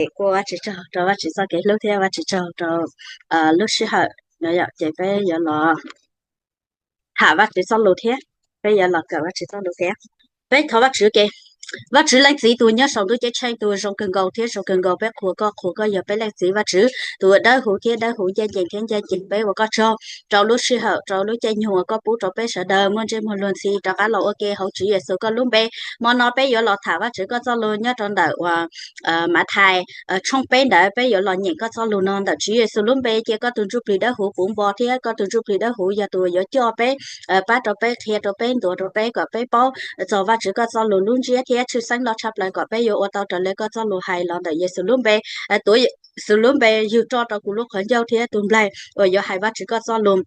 Ces ua Vajtswv tsaug rau Vajtswv txoj kev hlub thiab Vajtswv tsaug rau lub sij hawm no yom, ces peb yuav los tham Vajtswv txoj lus thiab, peb yuav los kawm Vajtswv txoj lus thiab. Peb thov Vajtswv ke, Vajtswv Leej Txiv tus nyob saum ntuj ceeb tsheej, tus zoo kawg nkaus thiab zoo kawg nkaus, peb qhuas koj, qhuas koj yog peb Leej Txiv Vajtswv tus uas dawb huv thiab dawb huv, ncaj ncees thiab ncaj ncees. Peb ua koj tsaug rau lub sij hawm, rau lub caij nyoog uas koj pub rau peb sawv daws muaj ntsej muag luag ntxhi rov qab los ua ke hauv Tswv Yexus koj lub npe. Hmo no peb yuav los tham Vajtswv koj txoj lus nyob rau ntawm uas Mathais tshooj peb ntawd. Peb yuav los nyeem koj txoj lus no ntawm Tswv Yexus lub npe. Cia koj tus Ntsuj Plig dawb huv puv npo thiab koj tus Ntsuj Plig dawb huv yog tus uas yuav coj peb, pab rau peb, qhia rau peb, ntuas rau peb kom peb paub txog Vajtswv koj txoj lus lub ntsiab thiab tshwj xeeb loj tshaj plaws kom peb yuav ua tau raws li koj txoj lus hais los ntawm Yexus lub npe. Tuav Yexus lub npe yug roj rau kuv lub qhov ncauj thiab tus nplaig uas yuav hais Vajtswv koj txoj lus.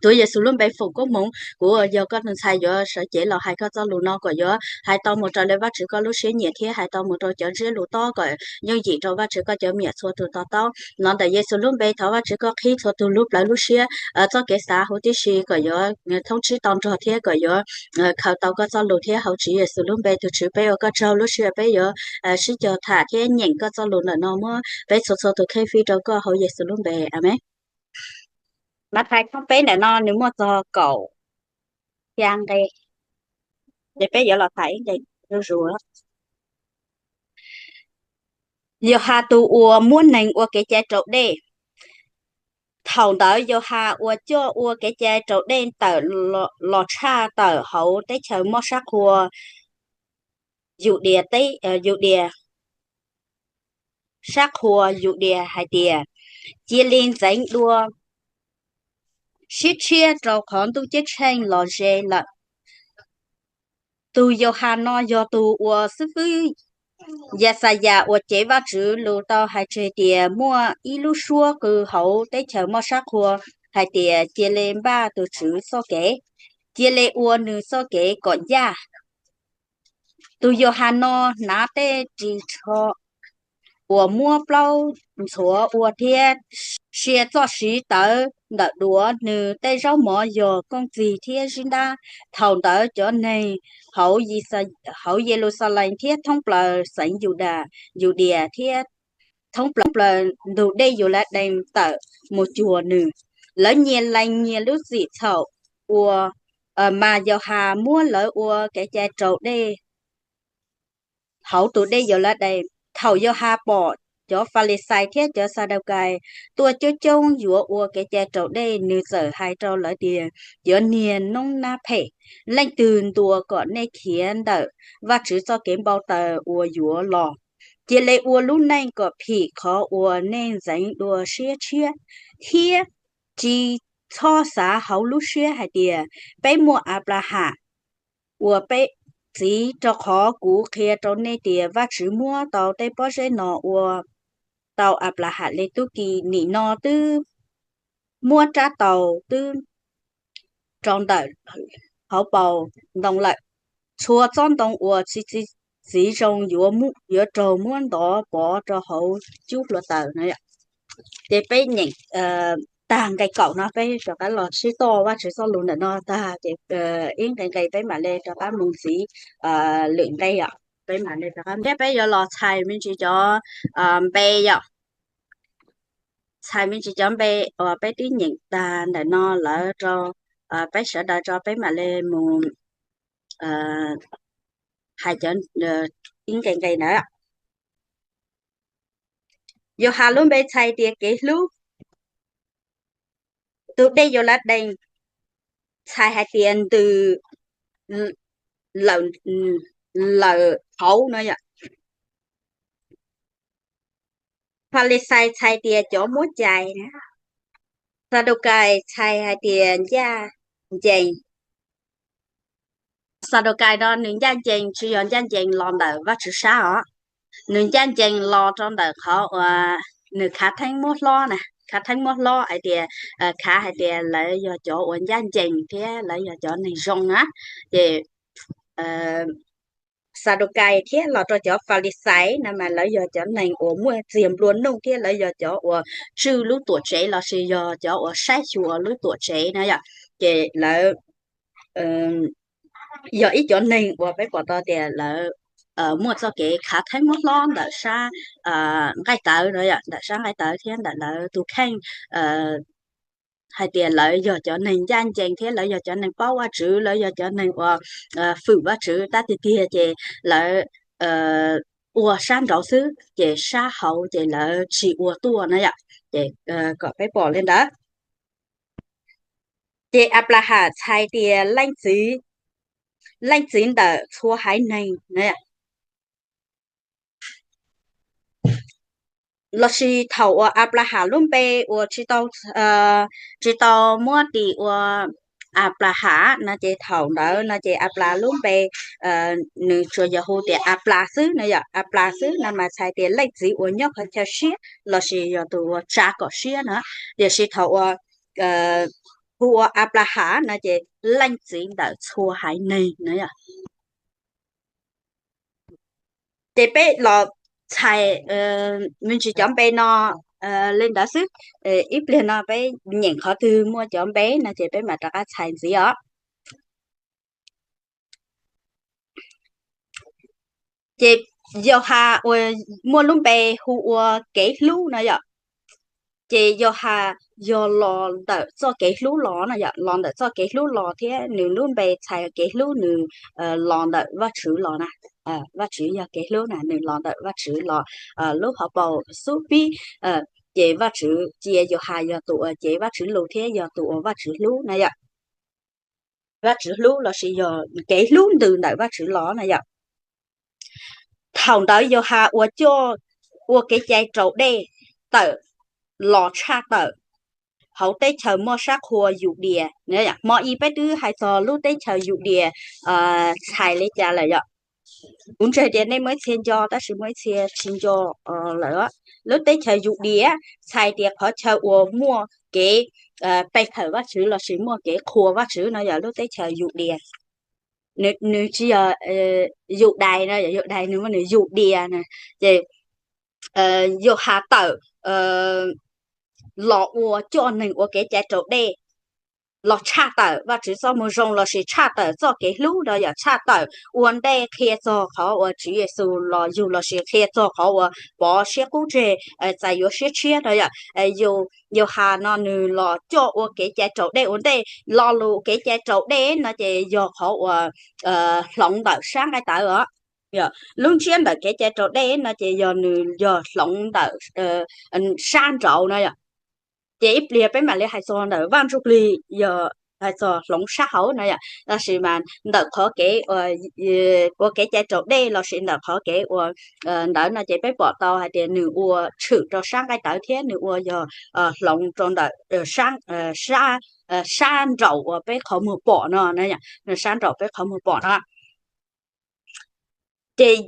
Tuav Yexus lub npe foom koob hmoov, kuv yog koj tus ntxhais yuav sawv cev los hais koj txoj lus no kom yuav hais tau mus raws li Vajtswv koj lub siab nyiam thiab hais tau mus rau cov ntsiab lus tob kom yooj yim rau Vajtswv koj cov me nyuam txhua tus to taub. Los ntawm Yexus lub npe thov Vajtswv koj qhib txhua tus lub plawv lub siab, txoj kev xav huv tib si kom yuav thoob tsib tau nrog thiab kom yuav khaws tau koj txoj lus thiab. Hauv Tswv Yexus lub npe tus Tswv peb ua koj tsaug, lub sij hawm peb yuav sib cog tham thiab nyeem koj txoj lus ntawm no muab peb txhua txhua tus khej fij rau koj hauv Yexus lub npe, amees. Mathais tshooj peb ntawm no nws muaj txog kaum xya nqe, ces peb yuav los tham ib nqe zuj zus. Yauhas tus uas muab neeg ua kev cai raus dej. Thaum ntawd Yauhas uas coj ua kev cai raus dej tawm los tshaj tawm hauv teb chaws moj sab qhua Yudias, Yudias, sab qhua Yudias hais tias, cia li ntxeev dua siab tshiab rau qhov ntuj ceeb tsheej los ze lawm. Tus Yauhas no yog tus uas xib fwb Yaxayas uas cev Vajtswv lus tau hais tseg tias muaj ib lub suab qw hauv teb chaws moj sab qhua hais tias, cia li npaj tus Tswv txoj kev, cia li ua nws txoj kev kom ncaj. Tus Yauhas no hnav tej ris tsho uas muab plaub ntxhuav ua thiab sia txoj siv tawv ntawm duav, nws tej zaub mov yog kooj txig thiab zib ntab. Thaum ntawd cov neeg hauv Yeluxalees thiab thoob plaws xeev Yudas, Yudias thiab thoob plaws ntug dej Yauladees tawm mus cuag nws. Lawv nyias lees nyias lub txim txhaum ua, mas Yauhas muab lawv ua kev cai raus dej hauv tus dej Yauladees. Thaum Yauhas pom cov Falixais thiab cov Xadukais tuaj coob coob yuav ua kev cai raus dej, nws txawm hais rau lawv tias, cov niag noob nab phem, leej twg ntuas kom nej khiav ntawm Vajtswv txoj kev npau taws uas yuav los? Cia li ua lub neej kom phim qhov uas nej ntxeev dua siab tshiab, thiab tsis txhob xav hauv lub siab hais tias, peb muaj Anplaham ua peb txiv, rau qhov kuv qhia rau nej tias Vajtswv muab tau tej pob zeb no ua tau Anplaham li tub ki. Nim no twb muab rab taus twb rau ntawm hauv paus ntoo lawm. Txhua tsob ntoo uas tsis txi- txiv zoo yuav raug muab ntov pov rau hauv cub hluav taws no. Ces peb nyeem tag nqe kaum no peb rov qab los sib toj Vajtswv txoj lus ntawm no tag ces ib nqe nqe peb mam li rov qab mus ntxiv lwm nqe yom. Peb mam li rov qab thiab peb yuav los txhais me ntsis cov npe yom. Txhais me ntsis cov npe uas peb twb nyeem tag ntawm no lawm rau peb sawv daws tso peb mam li mus hais cov ib nqe nqe ntawd. Yauhas lub npe txhais tias kev hlub. Tus dej Yauladees txhais hais tias ntws lawm hauv no yom. Falixais txhais tias cov muab cais. Xadukais txhais hais tias ncaj ncees. Xadukais no nws ncaj ncees tsis yog ncaj ncees los ntawm Vajtswv sab os, nws ncaj ncees los rau ntawm qhov uas nws khav theeb muab hlob na, khav theeb muab hlob hais tias, khav hais tias lawv yog cov uas ncaj ncees thiab lawv yog cov neeg zoo na. Ces Xadukais thiab los rau cov Falixais no mas lawv yog cov neeg uas muaj txiag nplua nuj thiab lawv yog cov uas tswj lub tuam tsev lossis yog cov uas saib xyuas lub tuam tsev na yom. Ces lawv yog ib cov neeg uas peb pom tau tias lawv muaj txoj kev khav theeb muab hlob ntawm sab nqaij tawv no yom, ntawm sab nqaij tawv thiab ntawm lawv tus kheej hais tias lawv yog cov neeg ncaj ncees thiab lawv yog cov neeg paub Vajtswv, lawv yog cov neeg uas fwm Vajtswv tab tiag tiag ces lawv ua sab nraud xwb ces sab hauv ces lawv tsis ua tuaj na yom. Ces kom peb pom li ntawd. Ces Anplaham txhais tias leej txiv, leej txiv ntawm txhua haiv neeg na. Lossis thaum uas Anplaham lub npe uas tsis tau, tsis tau muab tis ua Anplaham no ces thaum ntawd no ces Anplas lub npe nws tsuas yog hu tias Anplas xwb no yom, Anplas xwb no mas txhais tias leej txiv uas nyob qhov chaw siab lossis yog tus uas tsa kom siab na. Tiam sis thaum uas hu ua Anplaham no ces leej txiv ntawm txhua haiv neeg na yom. Ces peb los txhais me ntsis cov npe no li ntawd xwb. Ib pliag no peb nyeem qhov twg muaj cov npe no ces peb mam rov qab txhais ntxiv os. Ces Yauhas uas muaj lub npe hu ua kev hlub no yom. Ces Yauhas yog los ntawm txoj kev hlub los no yom, los ntawm txoj kev hlub los thiab nws lub npe txhais kev hlub nws los ntawm Vajtswv los na. Vajtswv yog kev hlub na, nws los ntawm Vajtswv los. Lub hauv paus xub pib ces Vajtswv cia Yauhas yog tus uas cev Vajtswv lus thiab yog tus uas Vajtswv hlub na yom. Vajtswv hlub lossis yog kev hlub ntws ntawm Vajtswv los na yom. Thaum ntawd Yauhas uas coj ua kev cai raus dej tawm los tshaj tawm hauv teb chaws moj sab qhua Yudias. Hmo ib peb twb hais txog lub teb chaws Yudias txhais li cas lawm yom. Kuv ntseeg tias nej muaj ib txhia nco tab sis muaj ib txhia tsis nco lawm. Lub teb chaws Yudias txhais tias qhov chaw uas muaj kev pe hawm Vajtswv lossis muaj kev qhuas Vajtswv no yog lub teb chaws Yudias. Nws tsis yog Yudais no, Yudais nws muaj nws Yudias na. Ces Yauhas tawm los ua coj neeg ua kev cai raus dej los tshaj tawm Vajtswv txoj moo zoo lossis tshaj tawm txoj kev hlub no yom, tshaj tawm ua ntej qhia txog qhov uas Tswv Yexus los yug lossis qhia txog qhov uas pov siab qub tseg txais yuav siab tshiab no yom. Yauhas no nws los coj ua kev cai raus dej ua ntej. Lo lus kev cai raus dej no ces yog qhov uas hloov ntawm sab nqaij tawv os. Lub ntsiab ntawm kev cai raus dej no ces yog nws yog hloov ntawm sab nraud no yom. Ces ib pliag peb mam li hais txog ntawm Vaj Ntsujplig yog hais txog hloov sab hauv no yom, tab sis mas ntawm qhov kev ua kev cai raus dej lossis ntawm qhov kev ua ntawd no ces peb pom tau hais tias nws ua tshwm rau sab nqaij tawv thiab nws ua yog hloov rau ntawm sab nraud uas peb qhov muag pom no, sab nraud peb qhov muag pom no. Ces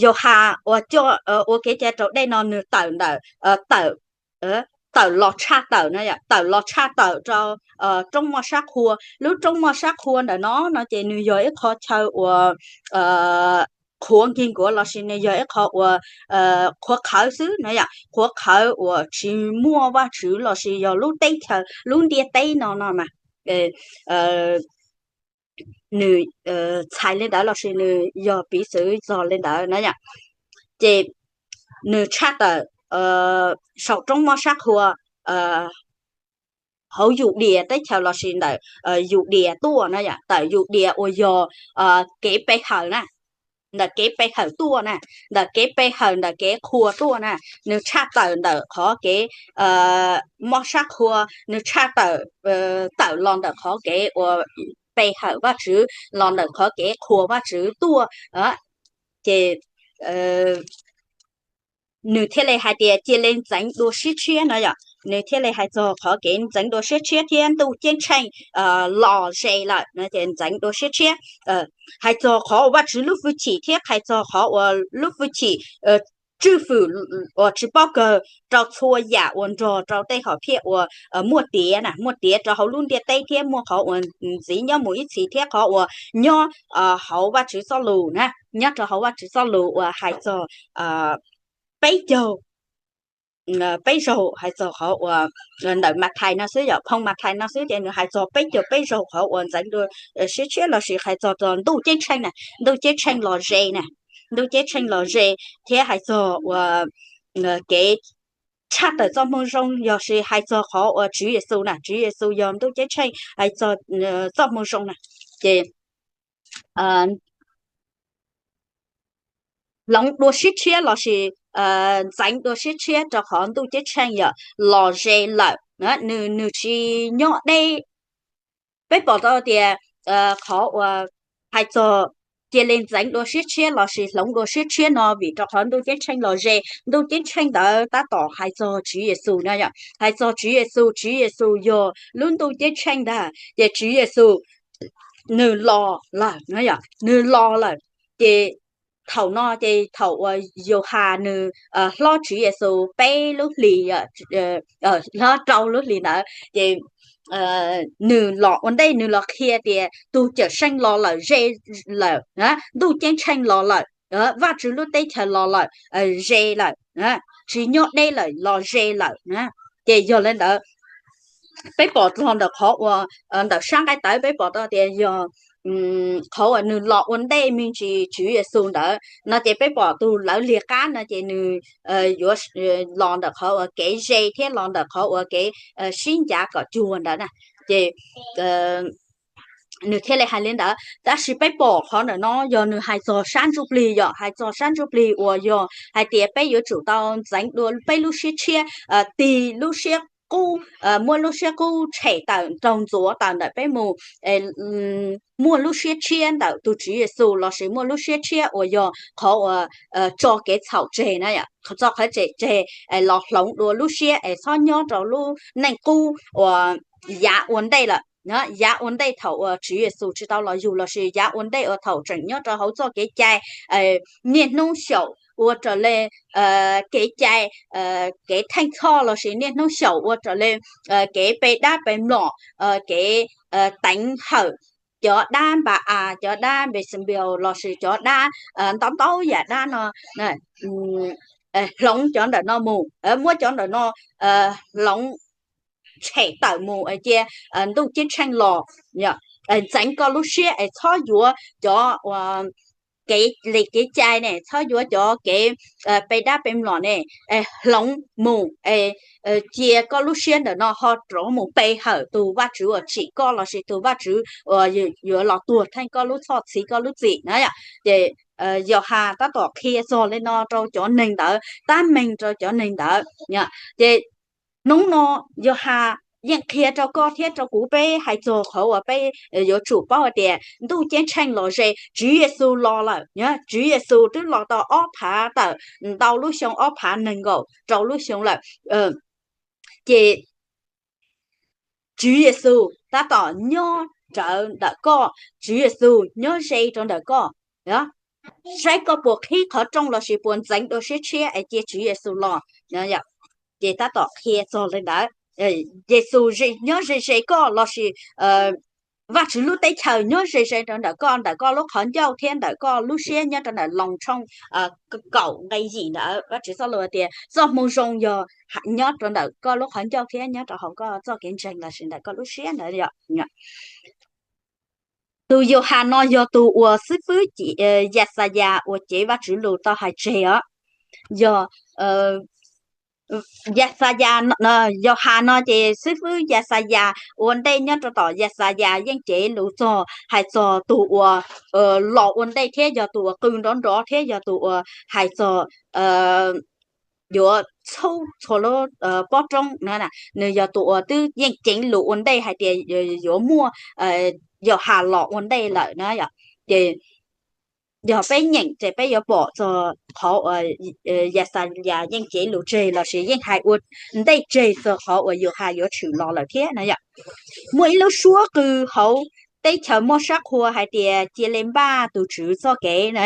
Yauhas uas coj ua kev cai raus dej no nws tawm ntawm, tawm, tawm los tshaj tawm no, tawm los tshaj tawm rau roob moj sab qhua. Lub roob moj sab qhua ntawm no no ces nws yog ib qho chaw uas qhuav nkig nkuav lossis nws yog ib qho uas qhuav qhawv xwb no yom, qhuav qhawv uas tsis muaj Vajtswv lossis yog lub teb chaws lub ntiaj teb no no mas nws txhais li ntawd lossis nws yog piv txwv txog li ntawd na yom. Ces nws tshaj tawm saum roob moj sab qhua hauv Yudias teb chaws lossis ntawm Yudias tuaj na yom, tawm Yudias uas yog kev pe hawm na, ntawm kev pe hawm tuaj na, ntawm kev pe hawm ntawm kev qhuas tuaj na. Nws tshaj tawm ntawm qhov kev moj sab qhua, nws tshaj tawm, tawm los ntawm qhov kev uas pe hawm Vajtswv los ntawm qhov kev qhuas Vajtswv tuaj. Ces nws thiaj li hais tias cia li ntxeev dua siab tshiab no yom, nws thiaj li hais txog qhov kev ntxeev dua siab tshiab thiab ntuj ceeb tsheej los ze lawm no ces ntxeev dua siab tshiab. Hais txog qhov uas Vajtswv lub hwj chim thiab hais txog qhov uas lub hwj chim tswj fwm uas tsis paub kawg rau txhua yam uas nrog rau tej hom phiaj uas muaj tiav na, muaj tiav rau hauv lub ntiaj teb thiab muaj qhov uas ntxiv nyob mus ib txhis thiab qhov uas nyob hauv Vajtswv txoj lus na, nyob rau hauv Vajtswv txoj lus uas hais txog peb caug peb zaug hais txog qhov uas ntawm Mathais no xwb yom, phoo Mathais no xwb ces nws hais txog peb caug peb zaug qhov uas ntxeev dua siab tshiab lossis hais txog ntuj ceeb tsheej na, ntuj ceeb tsheej los ze na. Ntuj Ceeb Tsheej los ze thiab hais txog uas kev tshaj tawm txoj moo zoo, yog hais txog qhov uas Tswv Yexus na, Tswv Yexus yog Ntuj Ceeb Tsheej, hais txog txoj moo zoo na, ces hloov dua siab tshiab lossis ntxeev dua siab tshiab rau qhov Ntuj Ceeb Tsheej yog los ze lawm, nws tsis nyob deb. Peb pom tau tias qhov uas hais txog cia li ntxeev dua siab tshiab lossis hloov dua siab tshiab no vim rau qhov Ntuj Ceeb Tsheej los ze. Ntuj Ceeb Tsheej ntawd tab tom hais txog Tswv Yexus no yom, hais txog Tswv Yexus, Tswv Yexus yog lub Ntuj Ceeb Tsheej ntag. Ces Tswv Yexus nws los lawm no yom, nws los lawm. Ces thaum no ces thaum uas Yauhas nws hlob Tswv Yexus peb lub hlis, hlob rau lub hlis ntawd ces nws los ua ntej, nws los qhia tias tus Cawm Seej los lawm, ze lawm, Ntuj Ceeb Tsheej los lawm, Vajtswv lub teb chaws los lawm, ze lawm, tsis nyob deb lawm, los ze lawm. Ces yog li ntawd peb pom txog ntawm qhov uas ntawm sab nqaij tawv peb pom tau tias yog qhov uas nws los ua ntej me ntsis Tswv Yexus ntawd no ces peb pom tus lawv liag qab no ces nws yuav los ntawm qhov uas kev ze thiab los ntawm qhov uas kev sib ncav kom cuag ntawd na. Ces nws thiaj li hais li ntawd. Tab sis peb pom qhov ntawm no yog nws hais txog sab ntsuj plig, yog hais txog sab ntsuj plig uas yog hais tias peb yuav tsum tau ntxeev dua peb lub siab tshiab, tig lub siab qub, muab lub siab qub tshem tawm raug ntxuav tawm ntawm peb mus, muaj lub siab tshiab ntawm tus Tswv Yexus lossis muaj lub siab tshiab uas yog qhov uas tso kev txhaum tseg na, tso qhov txhaum tseg los hloov dua lub siab es txhob nyob rau lub neej qub uas yav ua ntej lawm, yav ua ntej thaum uas Tswv Yexus tsis tau los yug lossis yav ua ntej uas thaum tseem nyob rau hauv txoj kev cai, niaj hnub xyaum ua raws li kev cai, kev theej txhoj lossis niaj hnub xyaum ua raws li kev pe dab pe mlom, kev teev hawm cov dab npa as, cov dab Npexenpias lossis cov dab ntau ntau yam dab no, hloov cov ntawm no mus, muab cov ntawm no hloov tshem tawm mus, cia Ntuj Ceeb Tsheej los ntxeev koj lub siab es txhob yuav cov kev li kev cai ne, txhob yuav cov kev pe dab pe mlom ne, hloov mus, cia koj lub siab ntawm no ho rov mus pe hawm tus Vajtswv uas tsim koj lossis tus Vajtswv uas yuav los tuag theej koj lub txhoj, txhiv koj lub txim na. Ces Yauhas tab tom qhia txog li no rau cov neeg ntawd, tab meeg rau cov neeg ntawd. Ces hnub no Yauhas yeej qhia rau koj thiab rau kuv peb hais txog qhov uas peb yuav tsum paub hais tias Ntuj Ceeb Tsheej los ze, Tswv Yexus los lawm, Tswv Yexus twb los tau ob phav tawm ntau lub xyoo, ob phav nees nkaum rau lub xyoo lawm. Ces Tswv Yexus tab tom nyob rawv ntawm koj, Tswv Yexus nyob ze rau ntawm koj. Saib koj puas qhib qhov rooj lossis puas ntxeev dua siab tshiab es cia Tswv Yexus los. Ces tab tom qhia txog li ntawd, Yexus nyob ze ze koj lossis Vajtswv lub teb chaws nyob ze ze rau ntawm koj, ntawm koj lub qhov ncauj thiab ntawm koj lub siab, nyob rau ntawm Loos tshooj kaum nqe yim ntawd, Vajtswv txoj lus tias txoj moo zoo yog nyob rau ntawm koj lub qhov ncauj thiab nyob rau hauv koj txoj kev ntseeg lossis ntawm koj lub siab ntawd yom. Tus Yauhas no yog tus uas xib fwb Yaxayas uas cev Vajtswv lus tau hais tseg os. Yog Yaxayas, Yauhas no ces xib fwb Yaxayas ua ntej nyob rau tom Yaxayas yeej cev lus txog hais txog tus uas los ua ntej thiab yog tus uas qw nrov nrov thiab yog tus uas hais txog yuav txhub txhua lub pob roob na. Nws yog tus uas twb yeej ceev lus ua ntej hais tias yuav muaj Yauhas los ua ntej lawm na yom. Ces yog peb nyeem ces peb yuav pom txog qhov uas Yaxayas yeej cev lus tseg lossis yeej hais ua ntej tseg txog qhov uas Yauhas yuav tshwm los lawm thiab na yom. Muaj ib lub suab qw hauv teb chaws moj sab qhua hais tias cia li npaj tus Tswv txoj kev na.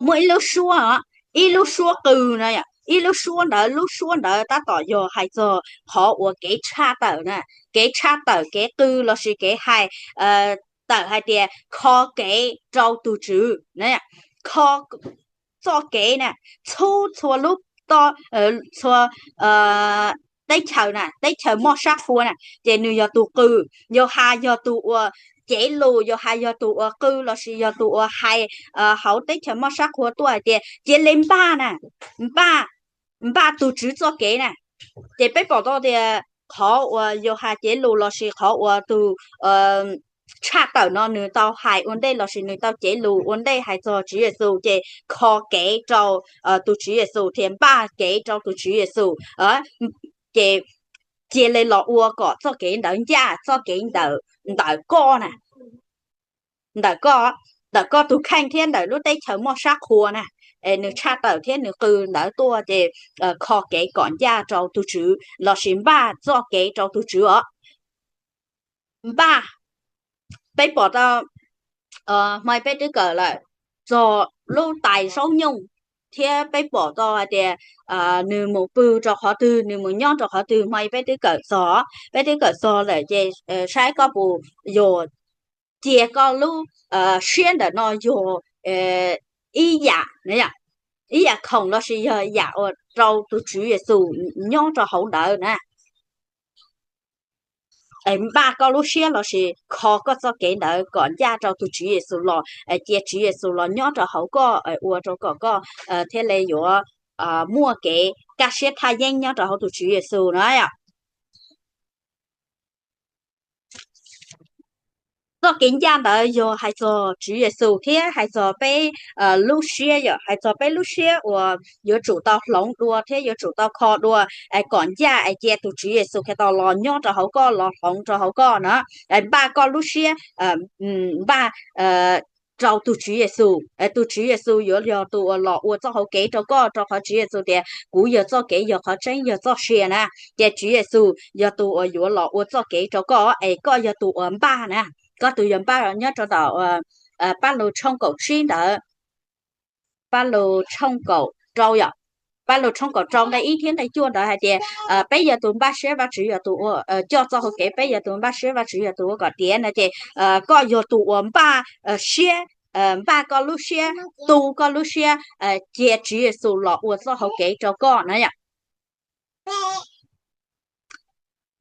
Muaj ib lub suab, ib lub suab qw na, ib lub suab ntawd, lub suab ntawd tab tom yog hais txog qhov uas kev tshaj tawm na, kev tshaj tawm, kev qw lossis kev hais tawm hais tias kho kev rau tus Tswv, kho txoj kev na, txhub txhua lub, txhua teb chaws na, teb chaws moj sab qhua na, ces nws yog tus qw. Yauhas yog tus uas cev lus, Yauhas yog tus uas qw lossis yog tus uas hais hauv teb chaws moj sab qhua tuaj hais tias cia li npaj na, npaj, npaj tus Tswv txoj kev na. Ces peb pom tau tias qhov uas Yauhas cev lus lossis qhov uas tus tshaj tawm no nws tau hais ua ntej lossis nws tau cev lus ua ntej hais txog Tswv Yexus ces kho kev rau tus Tswv Yexus thiab npaj kev rau tus Tswv Yexus. Ces cia li los ua kom txoj kev ntawd ncaj, txoj kev ntawm, ntawm koj na, ntawm koj, ntawm koj tus kheej thiab ntawm lub teb chaws moj sab qhua na. Es nws tshaj tawm thiab nws qw ntawd tuaj ces kho kev kom ncaj rau tus Tswv lossis npaj txoj kev rau tus Tswv os. Npaj, peb pom tau, hmo peb twb kawm lawm, txog lub tais zaub nyooj thiab peb pom tau hais tias nws mus pw rau qhov twg, nws mus nyob rau qhov twg, hmo peb twb kawm txog, peb twb kawm txog lawm ces saib koj puas yuav cia koj lub siab ntawm no yog ib yam, ib yam khoom lossis yog yam uas rau tus Tswv Yexus nyob rau hauv ntawd na. Npaj koj lub siab lossis kho koj txoj kev ntawd kom ncaj rau tus Tswv Yexus los, cia Tswv Yexus los nyob rau hauv koj, ua rau kom koj thiaj li yuav muaj kev kaj siab thaj yeeb nyob rau hauv tus Tswv Yexus na yom. Txoj kev ncaj ntawd yog hais txog Tswv Yexus thiab hais txog peb lub siab yom, hais txog peb lub siab uas yuav tsum tau hloov dua thiab yuav tsum tau kho dua kom ncaj es cia tus Tswv Yexus Khetos los nyob rau hauv koj, los hloov rau hauv koj na. Npaj koj lub siab, npaj rau tus Tswv Yexus, tus Tswv Yexus yuav yog tus uas los ua txoj hauv kev rau koj, rau qhov Tswv Yexus tias kuv yog txoj kev, yog qhov tseeb, yog txoj sia na. Ces Tswv Yexus yog tus uas yuav los ua txoj kev rau koj es koj yog tus uas npaj na, koj tus yog npaj. Nyob rau tom Paj Lug tshooj kaum tsib ntawd, Paj Lug tshooj kaum rau yom, Paj Lug tshooj kaum rau nqe ib thiab nqe cuaj ntawd hais tias peb yog tus npaj siab, Vajtswv yog tus ua, coj txoj hauv kev, peb yog tus npaj siab, Vajtswv yog tus ua kom tiav no ces koj yog tus uas npaj siab, npaj koj lub siab, tu koj lub siab, cia Tswv Yexus los ua txoj hauv kev rau koj na yom.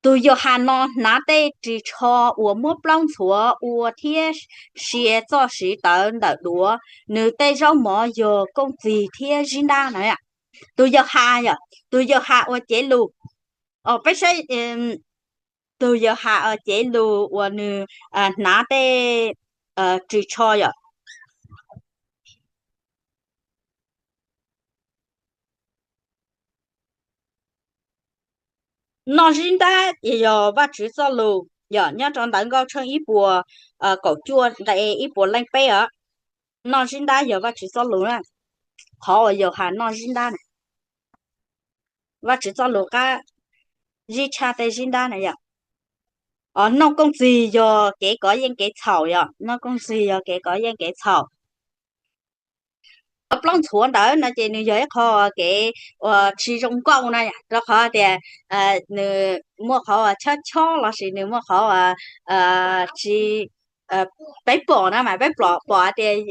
Tus Yauhas no hnav tej ris tsho uas muab plaub ntxhuav ua thiab sia txoj siv tawv ntawm duav, nws tej zaub mov yog kooj txig thiab zib ntab na. Tus Yauhas yom, tus Yauhas uas cev lus, peb saib, tus Yauhas uas cev lus uas nws hnav tej ris tsho yom. Noj zib ntab yog Vajtswv txoj lus yom, nyob rau Ntawv Nkauj tshooj ib puas kaum cuaj nqe ib puas leej peb os. Noj zib ntab yog Vajtswv txoj lus na. Qhov uas Yauhas noj zib ntab na, Vajtswv txoj lus qab zib tshaj tej zib ntab na yom. Noj kooj txig yog kev kov yeej kev txhaum yom, noj kooj txig yog kev kov yeej kev txhaum. Plaub ntxhuav ntawd no ces nws yog ib qho kev uas tsis zoo nkauj na yom, rau qhov tias nws muaj qhov uas chob chob lossis nws muaj qhov uas tsis, peb pom na mas peb pom, pom tias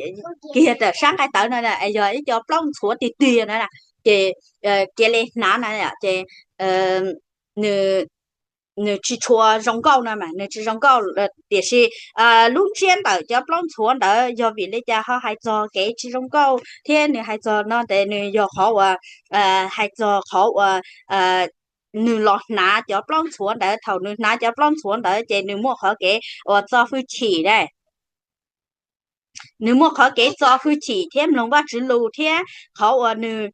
kiag tawm sab nqaij tawv no yog ib co plaub ntxhuav tiag tiag na, ces cia li hnav na ces nws, nws tsis tshua zoo nkauj no mas nws tsis zoo nkauj. Tiam sis lub ntsiab ntawm cov plaub ntxhuav ntawd yog vim li cas ho hais txog kev tsis zoo nkauj thiab nws hais txog no ces nws yog qhov uas hais txog qhov uas nws los hnav cov plaub ntxhuav ntawd. Thaum nws hnav cov plaub ntxhuav ntawd ces nws muaj qhov kev uas txo hwj chim na. Nws muaj qhov kev txo hwj chim thiab mloog Vajtswv lus thiab qhov uas nws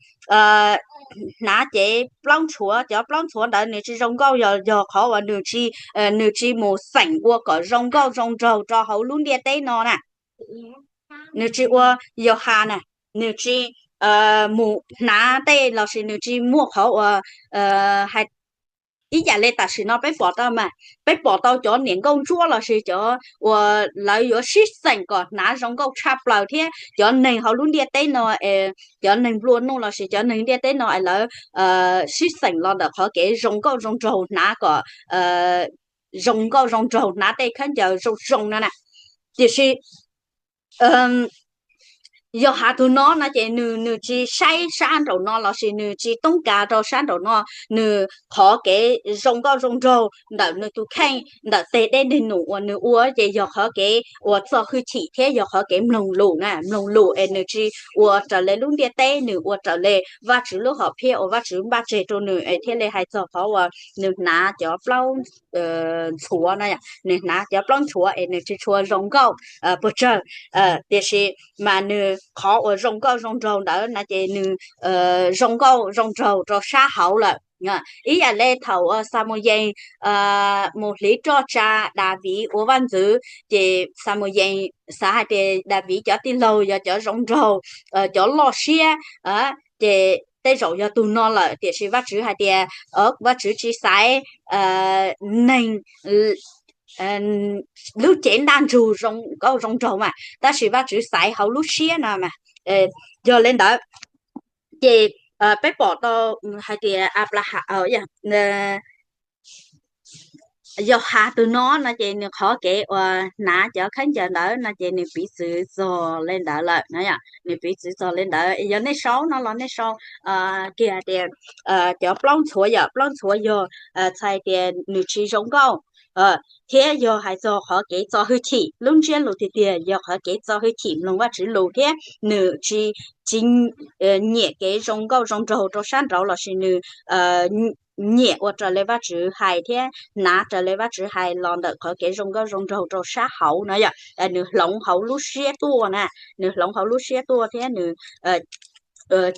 hnav cev plaub ntxhuav, cov plaub ntxhuav ntawd nws tsis zoo nkauj yog, yog qhov uas nws tsis, nws tsis mus xeem ua kom zoo nkauj zoo nraug rau hauv lub ntiaj teb no na. Nws tsis ua, Yauhas na, nws tsis mus hnav tej lossis nws tsis muaj qhov uas hais ib yam li tam sim no peb pom tau mas peb pom tau cov niam nkauj ntsuab lossis cov uas lawv yuav sib xeem kom hnav zoo nkauj tshaj plaws thiab cov neeg hauv lub ntiaj teb no, cov neeg nplua nuj lossis cov neeg ntiaj teb no es lawv sib xeem los ntawm qhov kev zoo nkauj zoo nraug, hnav kom zoo nkauj zoo nraug, hnav tej khaub ncaws zoo zoo no na. Tiam sis, Yog has tus no no ces nws nws tsis saib sab nraum no lossis nws tsis toob kas rau sab nraum no, nws qhov kev zoo nkauj zoo nraug ntawm nws tus kheej ntawm teg dej num uas nws ua ces yog qhov kev uas txo hwj chim thiab yog qhov kev mloog lus na, mloog lus es nws tsis ua raws li lub ntiaj teb, nws ua raws li Vajtswv lub hom phiaj uas Vajtswv npaj tseg rau nws es thiaj li hais txog qhov uas nws hnav cov plaub ntxhuav no, nws hnav cov plaub ntxhuav es nws tsis tshua zoo nkauj puas tsawg, tiam sis mas nws qhov uas zoo nkauj zoo nraug ntawd no ces nws zoo nkauj zoo nraug rau sab hauv lawm. Ib yam li thaum Xamuyees mus hliv roj tsa Daviv ua vaj ntxwv ces Xamuyees xav hais tias Daviv cov tij laug yog cov zoo nraug, cov loj siab, ces tej zaum yog tus no lawm, tiam sis Vajtswv hais tias Vajtswv tsis xaiv neeg lub cev ntaj ntsug zoo nkauj zoo nraug mas, tab sis Vajtswv xaiv hauv lub siab no mas. Yog li ntawd ces peb pom tau hais tias Anplahas yog has tus no no ces nws qhov kev uas hnav cov khaub ncaws ntawd no ces nws piv txwv txog li ntawd lawm no, nws piv txwv txog li ntawd. Yog nej sau no los nej sau kiag hais tias cov plaub ntxhuav yom, plaub ntxhuav yog txhais tias nws tsis zoo nkauj thiab yog hais txog qhov kev txo hwj chim. Lub ntsiab lus tiag tiag yog qhov kev txo hwj chim mloog Vajtswv lus thiab nws tsis tsis nyiam kev zoo nkauj zoo nraug rau sab nraud lossis nws nyiam ua raws li Vajtswv hais thiab hnav raws li Vajtswv hais los ntawm qhov kev zoo nkauj zoo nraug rau sab hauv no yom. Nws hloov hauv lub siab tuaj na, nws hloov hauv lub siab tuaj thiab nws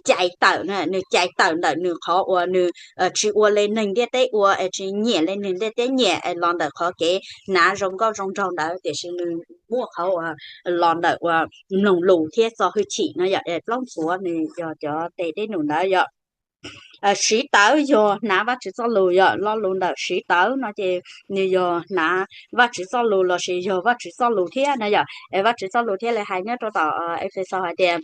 cais tawm, nws cais tawm ntawm nws qhov uas nws tsis ua li neeg ntiaj teb ua es tsis nyiam li neeg ntiaj teb nyiam los ntawm qhov kev hnav zoo nkauj zoo nraug ntawd, tiam sis nws muaj qhov uas los ntawm uas mloog lus thiab txo hwj chim no yom. Plaub ntxhuav nws yog cov tes dej num ntawd yom. Siv tawv yog hnav Vajtswv txoj lus yom. Lo lus ntawm siv tawv no ces nws yog hnav Vajtswv txoj lus lossis yog Vajtswv txoj lus thiab no yom. Vajtswv txoj lus thiaj li hais nyob rau tom Efexaus hais tias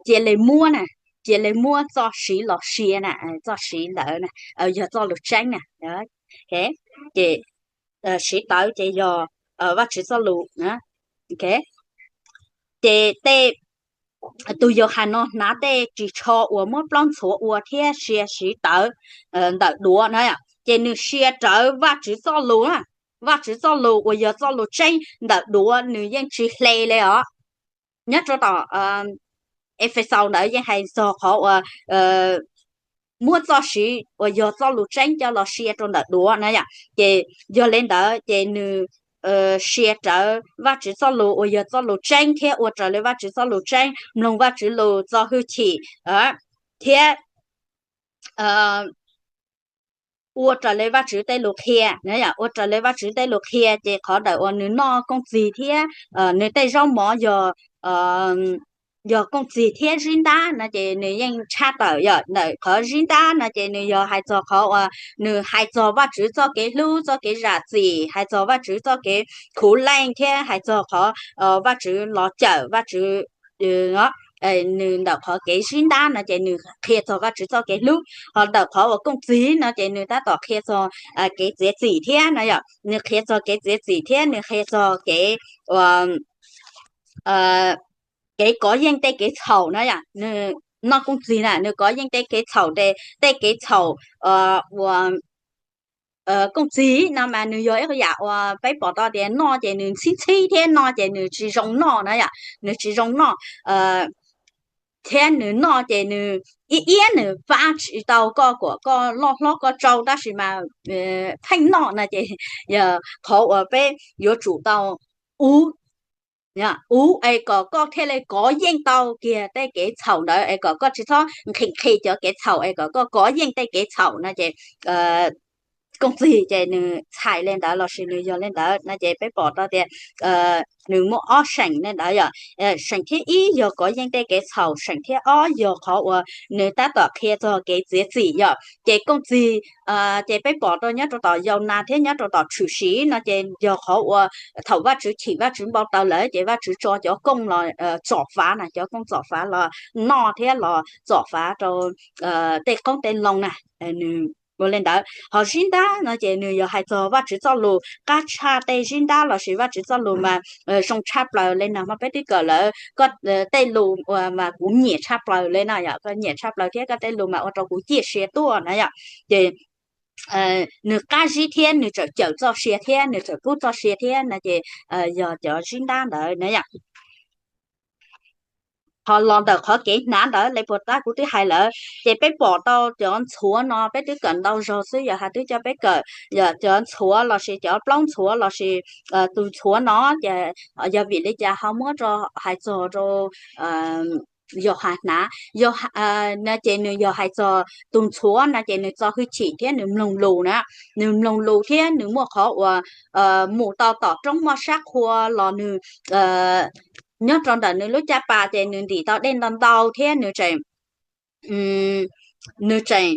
cia li muab na, cia li muab txoj siv los sia na, txoj siv ntawd na yog txoj lus tseeb na. Ces siv tawv ces yog Vajtswv txoj lus. Ces tej tus Yauhas no hnav tej ris tsho uas muab plaub ntxhuav ua thiab sia siv tawv ntawm duav na, ces nws sia rawv Vajtswv txoj lus, Vajtswv txoj lus uas yog txoj lus tseeb ntawm duav, nws yeej tsis hle li os. Nyob rau tom Efexaus ntawd yeej hais txog qhov uas muab txoj siv uas yog txoj lus tseeb coj los sia rau ntawm duav na yom. Ces yog li ntawd ces nws sia rawv Vajtswv txoj lus uas yog txoj lus tseeb thiab ua raws li Vajtswv txoj lus tseeb, mloog Vajtswv lus txo hwj chim thiab ua raws li Vajtswv tej lus qhia, ua raws li Vajtswv tej lus qhia. Ces qhov ntawm uas nws noj kooj txig thiab nws tej zaub mov yog yog kooj txig thiab zib ntab no ces nws yeej tshaj tawm yom. Ntawm qhov zib ntab no ces nws yog hais txog qhov uas nws hais txog Vajtswv txoj kev hlub, txoj kev zam txim, hais txog Vajtswv txoj kev khuv leej thiab hais txog qhov Vajtswv los cawm Vajtswv. Nws ntawm qhov kev zib ntab no ces nws qhia txog Vajtswv txoj kev hlub, ho ntawm qhov uas kooj txig no ces nws tab tom qhia txog kev txiav txim thiab no yom. Nws qhia txog kev txiav txim thiab nws qhia txog kev kev kov yeej tej kev txhaum na yom. Nws noj kooj txig na, nws kov yeej tej kev txhaum, tej kev txhaum uas kooj txig no mas nws yog ib yam uas peb pom tau tias noj ces nws ntxhib ntxhib thiab noj ces nws tsis zoo noj na yom, nws tsis zoo noj thiab nws noj ces nws ib iab nws pab tsis tau koj kom koj loj hlob koj tsau, tab sis mas pheej noj no ces yog qhov uas peb yuav tsum tau ua ua es kom koj thiaj li kov yeej tau kiag tej kev txhaum ntawd es kom koj tsis txhob nqhis nqhis cov kev txhaum es kom koj kov yeej tej kev txhaum no ces kooj txig ces nws txhais li ntawd lossis nws yog li ntawd no ces peb pom tau tias nws muaj ob seem li ntawd yom. Seem thib ib yog kov yeej tej kev txhaum, seem thib ob yog qhov uas nws tab tom qhia txog kev txiav txim yom. Ces kooj txig ces peb pom rau nyob rau tom Yaunas thiab nyob rau tom Tshwm Sim no ces yog qhov uas thaum Vajtswv chim Vajtswv npau taws lawm ces Vajtswv tso cov kooj los txom fav na, cov kooj txom fav los noj thiab los txom fav rau tej qoob tej loo na. Nws Ua li ntawd ho zib ntab no ces nws yog hais txog Vajtswv txoj lus qab tshaj tej zib ntab lossis Vajtswv txoj lus mas zoo tshaj plaws li no mas peb twb kawm lawm, koj tej lus mas kuv nyiam tshaj plaws li no yom, koj nyiam tshaj plaws thiab koj tej lus mas ua rau kuv ciaj sia tuaj na yom. Ces nws qab zib thiab nws tseem cawm txoj sia thiab nws tseem kub txoj sia thiab no ces yog cov zib ntab ntawd na yom. Ho los ntawm qhov kev hnav ntawd li puas tab kuv twb hais lawm, ces peb pom tau cov ntxhuav no peb twb kawm ntau zaug xwb, yog hais twb coj peb kawm cov ntxhuav lossis cov plaub ntxhuav lossis tus ntxhuav no ces yog vim li cas ho muab rau hais txog rau yog hais hnav, yog no ces nws yog hais txog tus ntxhuav no ces nws txo hwj chim thiab nws mloog lus na, nws mloog lus thiab nws muaj qhov uas mus tau tom roob moj sab qhua los nws nyob rau ntawm nws lub caj pas ces nws ntim tau dej ntau ntau thiab nws tseem nws tseem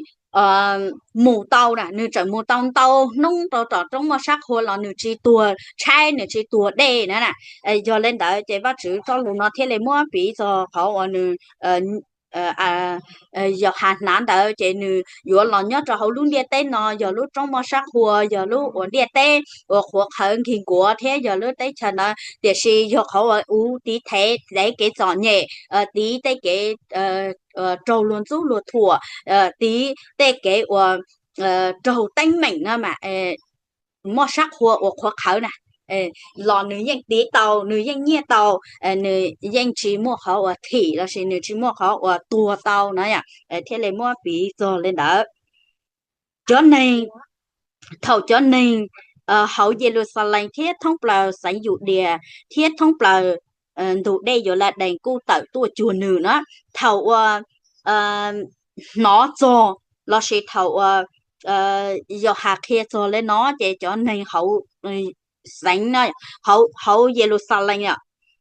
mus tau na, nws tseem mus tau ntau hnub rau tom roob moj sab qhua los nws tsis tuag tshaib, nws tsis tuag dej na na. Yog li ntawd ces Vajtswv txoj lus no thiaj li muab piv txog qhov uas nws yog hais hnav ntawd ces nws yuav los nyob rau hauv lub ntiaj teb no, yog lub roob moj sab qhua, yog lub uas ntiaj teb uas qhuav qhawv nkig nkuav thiab yog lub teb chaws ntawd, tiam sis yog qhov uas uv tiv thev kev txom nyem, tiv tej kev raug luag ntxub luag thuam, tiv tej kev uas raug teeb meem no mas moj sab qhua uas qhuav qhawv na los nws yeej tiv tau, nws yeej nyiaj tau, nws yeej tsis muaj qhov uas thim lossis nws tsis muaj qhov uas tuag tau na yom. Thiaj li muab piv txog li ntawd. Cov neeg, thaum cov neeg hauv Yeluxalees thiab thoob plaws xeev Yudias thiab thoob plaws ntug dej Yauladees kuj tawm tuaj cuag nws na, thaum uas hnov txog lossis thaum uas yog hais qhia txog li no ces cov neeg hauv xeev no, hauv Yeluxalees,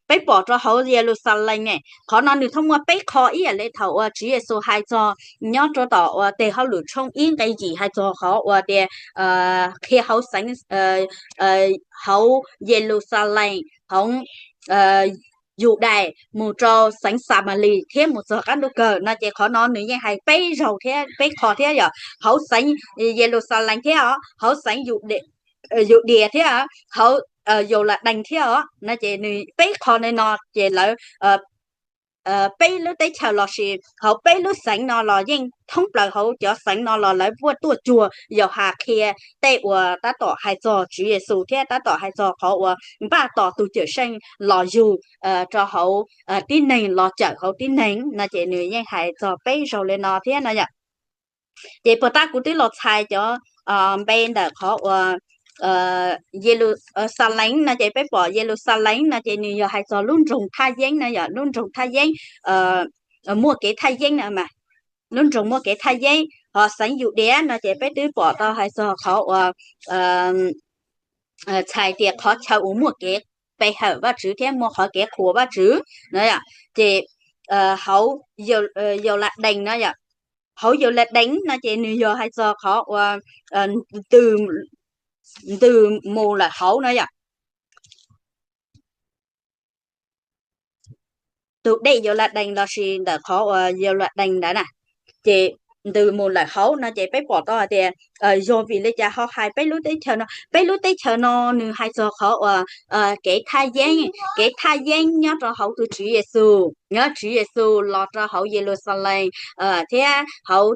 peb pom rau hauv Yeluxalees ne, qhov no nws thooj muaj peb qho ib yam li thaum uas Tswv Yexus hais txog nyob rau tom uas tes hauj lwm tshooj ib nqe yim hais txog qhov uas tias qhia hauv xeev hauv Yeluxalees, hauv Yudais mus rau xeev Xamalis thiab mus txog qab ntuj kawg no ces qhov no nws yeej hais peb zaug thiab peb qho thiab yom, hauv xeev Yeluxalees thiab os, hauv xeev Yudias thiab, hauv Yauladees thiab os no ces nws peb qho no ces lawv peb lub teb chaws lossis hauv peb lub xeev no los yeej thoob plaws hauv cov xeev no los lawv puaj tuaj cuag yog hais qhia tej uas tab tom hais txog Tswv Yexus thiab tab tom hais txog qhov uas npaj tos tus Cawmseej los yug rau hauv tib neeg, los cawm hauv tib neeg no ces nws yeej hais txog peb zaug li no thiab no yom. Ces puas tab kuv twb los txhais cov npe ntawm qhov uas Yeluxalees no ces peb pom Yeluxalees no ces nws yog hais txog lub nroog thaj yeeb no yom, lub nroog thaj yeeb muaj kev thaj yeeb no mas, lub nroog muaj kev thaj yeeb. Ho xeev Yudias no ces peb twb pom tau hais txog qhov uas txhais tias qhov chaw uas muaj kev pe hawm Vajtswv thiab muaj qhov kev qhuas Vajtswv no yom. Ces hauv Yauladees no yom, hauv Yauladees no ces nws yog hais txog qhov uas ntws mus lawm hauv no yom, tus dej Yauladees lossis ntawm qhov uas Yauladees ntawd na, ces ntws mus lawm hauv no ces peb pom tau hais tias yog vim li cas ho hais peb lub teb chaws no, peb lub teb chaws no nws hais txog qhov uas kev thaj yeeb, kev thaj yeeb nyob rau hauv tus Tswv Yexus, nyob Tswv Yexus los rau hauv Yeluxalees thiab hauv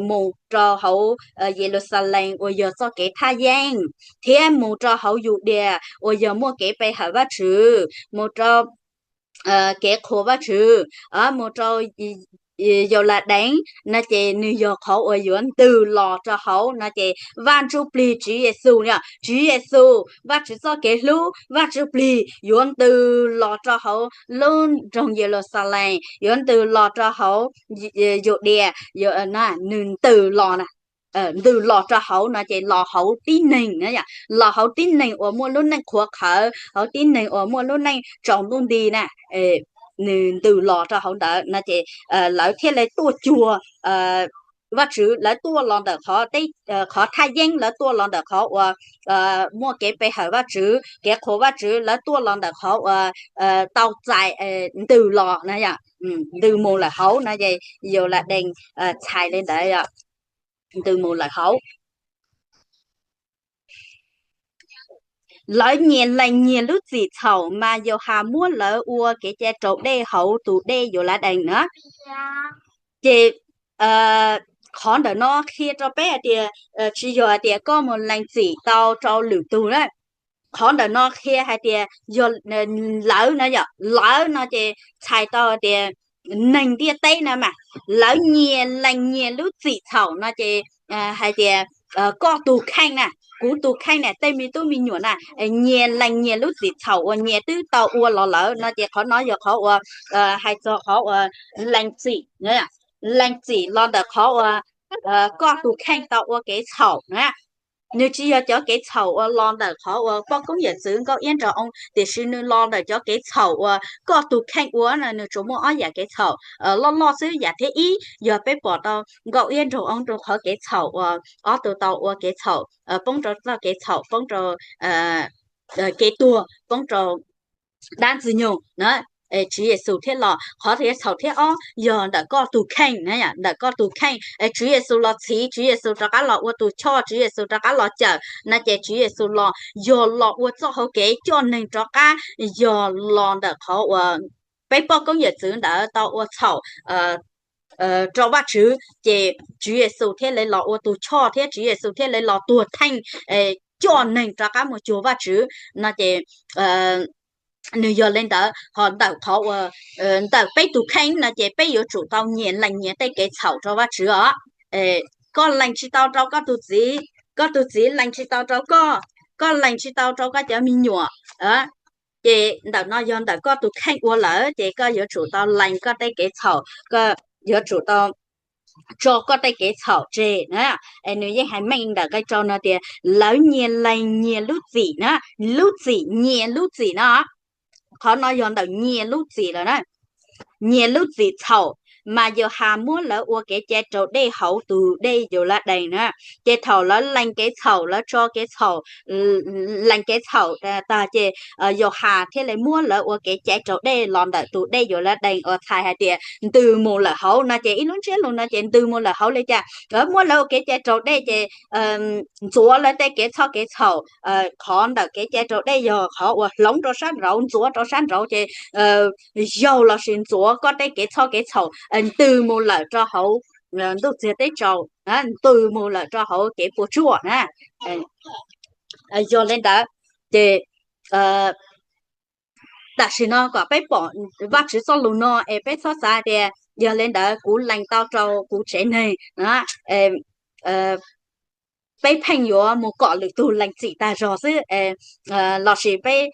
mus rau hauv Yeluxalees uas yog txoj kev thaj yeeb, thiab mus rau hauv Yudias uas yog muaj kev pe hawm Vajtswv, mus rau kev qhuas Vajtswv, mus rau Yauladees no ces nws yog qhov uas yuav ntws los rau hauv no ces Vaj Ntsujplig Tswv Yexus, Tswv Yexus Vajtswv txoj kev hlub, Vaj Ntsujplig yuav ntws los rau hauv lub nroog Yeluxalees, yuav ntws los rau hauv Yudias, nws ntws los na, ntws los rau hauv no ces los hauv tib neeg na yom, los hauv tib neeg uas muaj lub neej qhuav qhawv, hauv tib neeg uas muaj lub neej tsaus ntuj nti na, nws ntws los rau hauv ntawd no ces lawv thiaj li tuaj cuag Vajtswv, lawv tuaj los ntawm qhov thaj yeeb, lawv tuaj los ntawm qhov uas muaj kev pe hawm Vajtswv, kev qhuas Vajtswv, lawv tuaj los ntawm qhov uas tau txais ntws los na yom, ntws mus lawm hauv no ces Yauladees txhais li ntawd yom. ntws mus lawm hauv. Lawv nyias lees nyias lub txim txhaum, mas Yauhas muab lawv ua kev cai raus dej hauv tus dej Yauladees na. Ces qhov ntawm no qhia rau peb hais tias tsis yog hais tias koj mus lees txim tau rau lwm tus na. Qhov ntawm no qhia hais tias yog lawv no, yog lawv no ces txhais tau hais tias neeg ntiaj teb no mas lawv nyias lees nyias lub txim txhaum no ces hais tias koj tus kheej na, kuv tus kheej na, tej me tub me nyuam na, nyias lees nyias lub txim txhaum uas nyias twb tau ua los lawm no ces qhov no yog qhov uas hais txog qhov uas lees txim, lees txim los ntawm qhov uas koj tus kheej tau ua kev txhaum na. Nws tsis yog cov kev txhaum uas los ntawm qhov uas poj koob yawm txwv Nkauj Iab Nraug Oo, tiam sis nws los ntawm cov kev txhaum uas koj tus kheej ua na. Nws tsuas muaj ob yam kev txhaum loj loj xwb. Yam thib ib yog peb pom tau Nkauj Iab Nraug Oo rau qhov kev txhaum uas ob tug tau ua kev txhaum, poob rau txoj kev txhaum, poob rau kev tuag, poob rau dab Ntxwg Nyoog na. Tswv Yexus thiaj los. Qhov kev txhaum thib ob yog ntawm koj tus kheej na, ntawm koj tus kheej. Tswv Yexus los txhiv, Tswv Yexus rov qab los ua tus choj, Tswv Yexus rov qab los cawm no ces Tswv Yexus los yog los ua txoj hauv kev coj neeg rov qab, yog los ntawm qhov uas peb poj koob yawm txwv ntawd tau ua txhaum rau Vajtswv ces Tswv Yexus thiaj li los ua tus choj thiab Tswv Yexus thiaj li los tuag theej coj neeg rov qab mus cuag Vajtswv no ces nws yog li ntawd. Ho ntawm qhov uas ntawm peb tus kheej no ces peb yuav tsum tau nyias lees nyias tej kev txhaum rau Vajtswv os. Koj lees tsis tau rau koj tus txiv, koj tus txiv lees tsis tau rau koj, koj lees tsis tau rau koj cov me nyuam, ces ntawm no yog ntawm koj tus kheej ua lawm ces koj yuav tsum tau lees koj tej kev txhaum, koj yuav tsum tau tso koj tej kev txhaum tseg na. Es nws yeej hais meej ntawm nqe rau no tias lawv nyias lees nyias lub txim na, lub txim, nyias lub txim no. Qhov no yog ntawm nyias lub txim lawm na. Nyias lub txim txhaum, mas Yauhas muab lawv ua kev cai raus dej hauv tus dej Yauladees na. Ces thaum lawv lees kev txhaum, lawv tso kev txhaum, lees kev txhaum tag ces Yauhas thiaj li muab lawv ua kev cai raus dej los ntawm tus dej Yauladees uas txhais hais tias ntws mus lawm hauv no ces ib lub ntsiab lus no ces ntws mus lawm hauv li cas, lawv muab lawv ua kev cai raus dej ces ntxuav lawv tej kev txhoj kev txhaum. Qhov ntawm kev cai raus dej yog qhov uas hloov rau sab nraud, ntxuav rau sab nraud ces yaug lossis ntxuav koj tej kev txhoj kev txhaum ntws mus lawm rau hauv ntuj txiag teb tsaus, ntws mus lawm rau hauv kev puas tsuaj na. Yog li ntawd ces tam sim no kom peb pom Vajtswv txoj lus no es peb txhob xav tias yog li ntawd kuv lees tau rau kuv tsev neeg, peb pheej yuav mus kom lwm tus lees txim tag zog xwb, lossis peb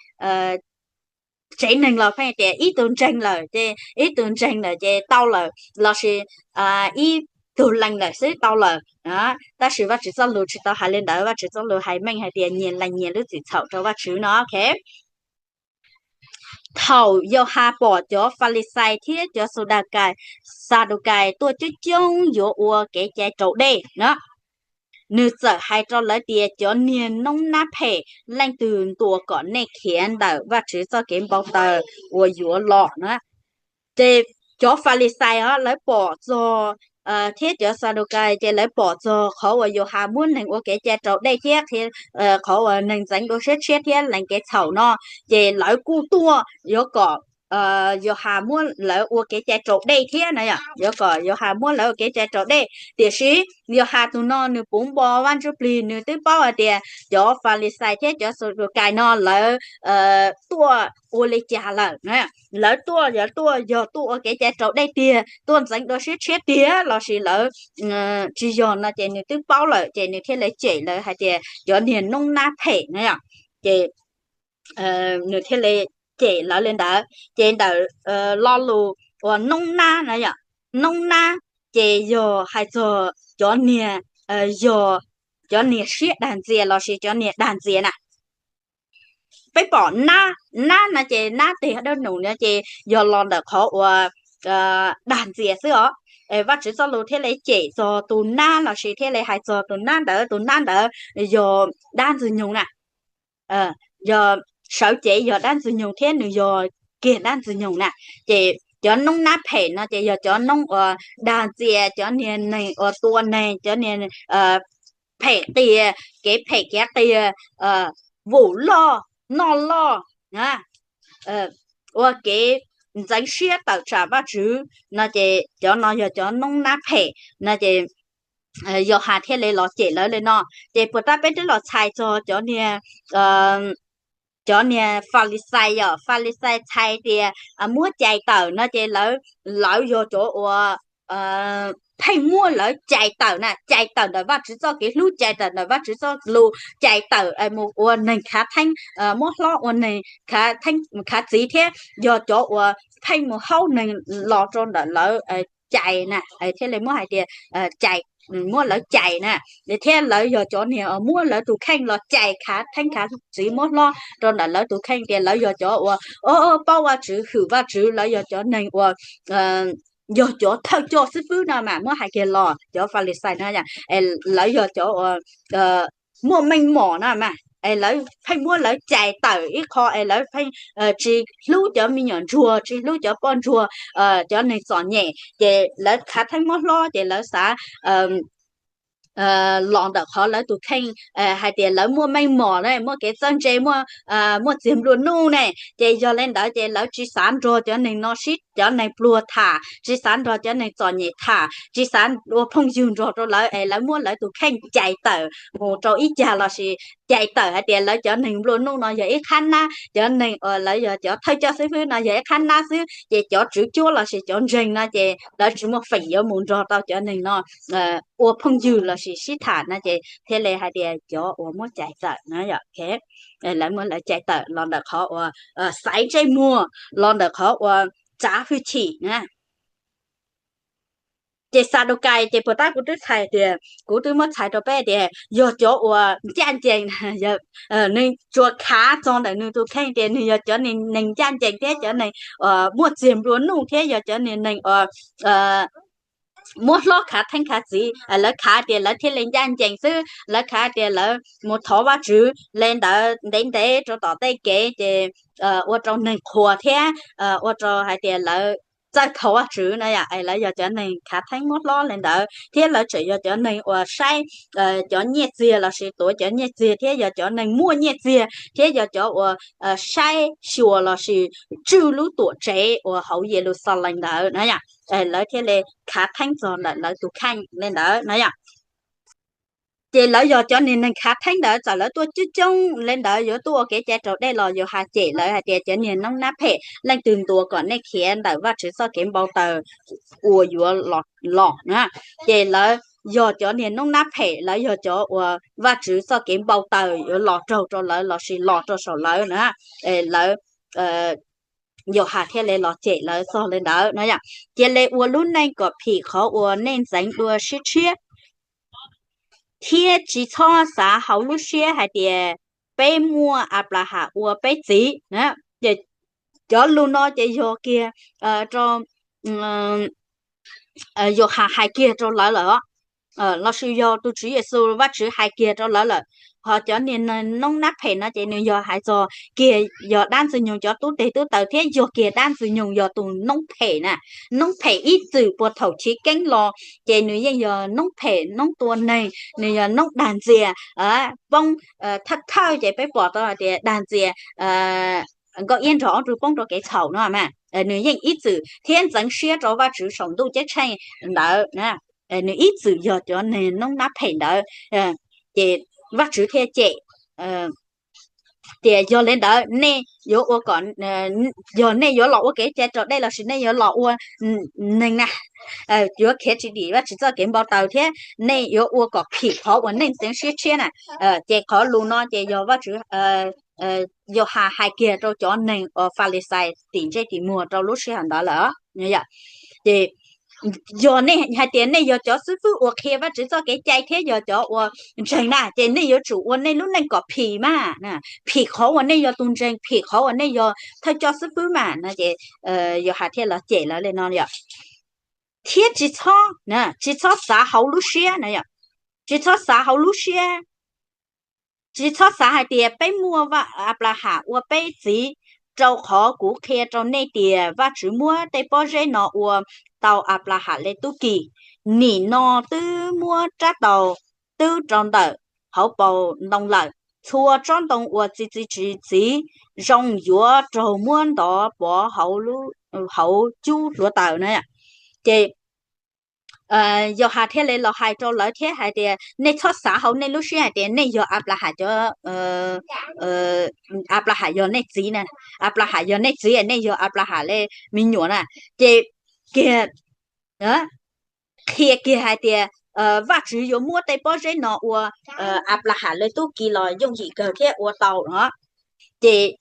tsev neeg los pheej tias ib tug ntseeg lawm ces ib tug ntseeg lawm ces tau lawm, lossis ib tug lees lawm xwb tau lawm. Tab sis Vajtswv txoj lus tsis tau hais li ntawd. Vajtswv txoj lus hais meej hais tias nyias lees nyias lub txim txhaum rau Vajtswv no, ok. Thaum Yauhas pom cov Falixais thiab cov Xadukai, Xadukais tuaj coob coob yuav ua kev cai raus dej na, nws txawm hais rau lawv tias, Cov niag noob nab phem, leej twg ntuas kom nej khiav ntawm Vajtswv txoj kev npau taws uas yuav los na? Ces cov Falixais os, lawv pom txog, thiab cov Xadukais ces lawv pom txog qhov uas Yauhas muab neeg ua kev cai raus dej thiab qhov uas neeg ntxeev dua siab tshiab thiab lees kev txhaum no, ces lawv kuj tuaj yuav kom Yauhas muab lawv ua kev cai raus dej thiab na, yuav kom Yauhas muab lawv ua kev cai raus dej. Tiam sis Yauhas tus no nws puv npo Vaj Ntsuj Plig, nws twb paub hais tias cov Falixais thiab cov Xadukais no lawv tuaj ua li cas lawm. Lawv tuaj, yog tuaj, yog tuaj ua kev cai raus dej tiag, tuaj ntxeev dua siab tshiab tiag lossis lawv tsis yog no ces nws twb paub lawm, ces nws thiaj li cem lawv hais tias cov niag noob nab phem na. Ces nws thiaj li cem lawv li ntawd. Ces ntawm lo lus uas noob nab na, yog noob nab ces yog hais txog cov niag, yog cov niag siab dag ntxias lossis cov niag dag ntxias na. Peb pom nab, nab no ces nab teg dab num no ces yog los ntawm qhov uas dag ntxias xwb os. Vajtswv txoj lus thiaj li cem txog tus nab lossis thiaj li hais txog tus nab ntawd, tus nab ntawd yog dab Ntxwg Nyoog na. Yog sawv cev yog dab Ntxwg Nyoog thiab nws yog kiag dab Ntxwg Nyoog na. Ces Cov noob nab phem no ces yog cov noob uas dag ntxias cov niag neeg uas tua neeg, cov niag phem qias, kev phem kev qias, vum loj, noj loj, ua kev ntxeev siab tawm tsam Vajtswv no ces cov no yog cov noob nab phem no ces Yauhas thiaj li los cem lawv li no. Ces puas tab peb twb los txhais txog cov niag, cov niag Falixais, yog Falixais txhais tias muab cais tawm no ces lawv, lawv yog cov uas pheej muab lawv cais tawm na, cais tawm ntawm Vajtswv txoj kev hlub, cais tawm ntawm Vajtswv txoj lus, cais tawm mus ua neeg khav theeb, muab hlob ua neeg khav txiv thiab yog cov uas pheej mus haub neeg los rau ntawm lawv cais na, thiaj li muab hais tias cais, muab lawv cais na. Thiab lawv yog cov niag muab lawv tus kheej los cais khav theeb khav txiv, muab hlob rau ntawm lawv tus kheej tias lawv yog cov uas paub Vajtswv, hwm Vajtswv, lawv yog cov neeg uas yog cov thawj coj xib fwb no mas muab hais kiag los cov Falixais no, lawv yog cov uas muaj meej mom no mas es lawv pheej muab lawv cais tawm ib qho es lawv pheej tsis hlub cov me nyuam ntsuag, tsis hlub cov poj ntsuag, cov neeg txom nyem, ces lawv khav theeb muab hlob ces lawv xav los ntawm qhov lawv tus kheej hais tias lawv muaj meej mom ne, muaj kev txawj ntse, muaj txiag nplua nuj ne, ces yog li ntawd ces lawv tsis xav nrog cov neeg no sib, cov neeg pluag tham, tsis xav nrog cov neeg txom nyem tham, tsis xav ua phooj ywg nrog rau lawv es lawv muab lawv tus kheej cais tawm mus rau ib cag lossis cais tawm hais tias lawv cov neeg nplua nuj no yog ib qhab nab, cov neeg uas lawv yog cov thawj coj xib fwb no yog ib qhab nab xwb, ces cov tswv cuab lossis cov ntseeg no ces lawv tsis muaj feem yuav mus nrog tau cov neeg no ua phooj ywg lossis sib tham no ces thiaj li hais tias cov uas muab cais tawm no, lawv muab lawv cais tawm los ntawm qhov uas xaiv ntsej muag, los ntawm qhov uas tsav hwj chim na. Ces Xadukais ces puas tab kuv twb txhais tias, kuv twb muab txhais rau peb tias yog cov uas ncaj ncees, nws tsuas khav txog ntawm nws tus kheej tias nws yog cov neeg ncaj ncees thiab cov neeg muaj txiag nplua nuj thiab yog cov neeg uas muab hlob khav theeb khav txiv. Lawv khav tias lawv thiaj li ncaj ncees xwb, lawv khav tias lawv mus thov Vajtswv li ntawd ntev ntev rau tom tej kev ces ua rau neeg qhuas thiab ua rau hais tias lawv txawj thov Vajtswv na yom. Lawv yog cov neeg khav theeb muab hlob li ntawd thiab lawv tseem yog cov neeg uas saib cov nyiaj txiag lossis tuav cov nyiaj txiag thiab yog cov neeg muaj nyiaj txiag thiab yog cov uas saib xyuas lossis tswj lub tuam tsev uas hauv Yeluxalees ntawd na yom. Lawv thiaj li khav theeb txog ntawm lawv tus kheej li ntawd na yom. Ces lawv yog cov niag neeg khav theeb ntawd, txawm lawv tuaj coob coob li ntawd yuav tuaj ua kev cai raus dej los Yauhas cem lawv hais tias cov niag noob nab phem, leej twg ntuas kom nej khiav ntawm Vajtswv txoj kev npau taws uas yuav los na. Ces lawv yog cov niag noob nab phem, lawv yog cov uas Vajtswv txoj kev npau taws yuav los raug rau lawv lossis los rau saum lawv na. Lawv, Yauhas thiaj li los cem lawv txog li ntawd no yom. Cia li ua lub neej kom phim qhov uas nej ntxeev dua siab tshiab, thiab tsis txhob xav hauv lub siab hais tias peb muaj Anplaham ua peb txiv. Ces cov lus no ces yog kiag rau, Yauhas hais kiag rau lawv lawm, lossis yog tus Tswv Yexus Vajtswv hais kiag rau lawv lawm. Ho cov niag noob nab phem no ces nws yog hais txog kiag yog dab ntxwg nyoog cov tub teg tub taw thiab yog kiag dab ntxwg nyoog yog tus noob phem na. Noob phem ib txwm puag thaum chiv keeb los ces nws yeej yog noob phem, noob tua neeg, nws yog noob dag ntxias, poob, thawj thawj ces peb pom tau hais tias dag ntxias Nkauj Iab nrog Ob Tug poob rau kev txhaum no mas nws yeej ib txwm thiab ntxeev siab rau Vajtswv saum ntuj ceeb tsheej ntawd na. Nws ib txwm yog cov neeg noob nab phem ntawd, ces Vajtswv thiaj cem tias yog li ntawd nej yuav ua kom, yog nej yuav los ua kev cai raus dej lossis nej yuav los ua neeg na, yuav khiav tsis dim Vajtswv txoj kev npau taws thiab nej yuav ua kom phim qhov uas nej ntxeev siab tshiab na. Ces qhov lus no ces yog Vajtswv, Yauhas hais kiag rau cov neeg uas Falixais tim ntsej tim muag rau lub sij hawm ntawd lawm. Ces yog nej hais tias nej yog cov xib fwb uas qhia Vajtswv txoj kev cai thiab yog cov uas ntseeg na, ces nej yuav tsum ua nej lub neej kom phim mas, phim qhov uas nej yog tus ntseeg, phim qhov uas nej yog thawj coj xib fwb mas no. Ces Yauhas thiaj los cem lawv li no yom. Thiab tsis txhob, tsis txhob xav hauv lub siab na yom, tsis txhob xav hauv lub siab, tsis txhob xav hais tias peb muaj Anplaham ua peb txiv. rau qhov kuv qhia rau nej tias Vajtswv muab tej pob zeb no ua tau Anplaham le tub ki. Nim no twb muab rab taus twb rau ntawm hauv paus ntoo lawm. Txhua tsob ntoo uas txi txiv tsis txiv zoo yuav raug muab ntov pov hauv cub hluav taws na. Ces Yauhas thiaj li los hais rau lawv thiab hais tias, nej txhob xav hauv nej lub siab hais tias nej yog Anplaham cov, Anplaham yog nej txiv na, Anplaham yog nej txiv, nej yog Anplaham le me nyuam na. Ces kiag qhia kiag hais tias Vajtswv yuav muab tej pob zeb no ua Anplaham le tub ki los yooj yim kawg thiab ua tau no. Ces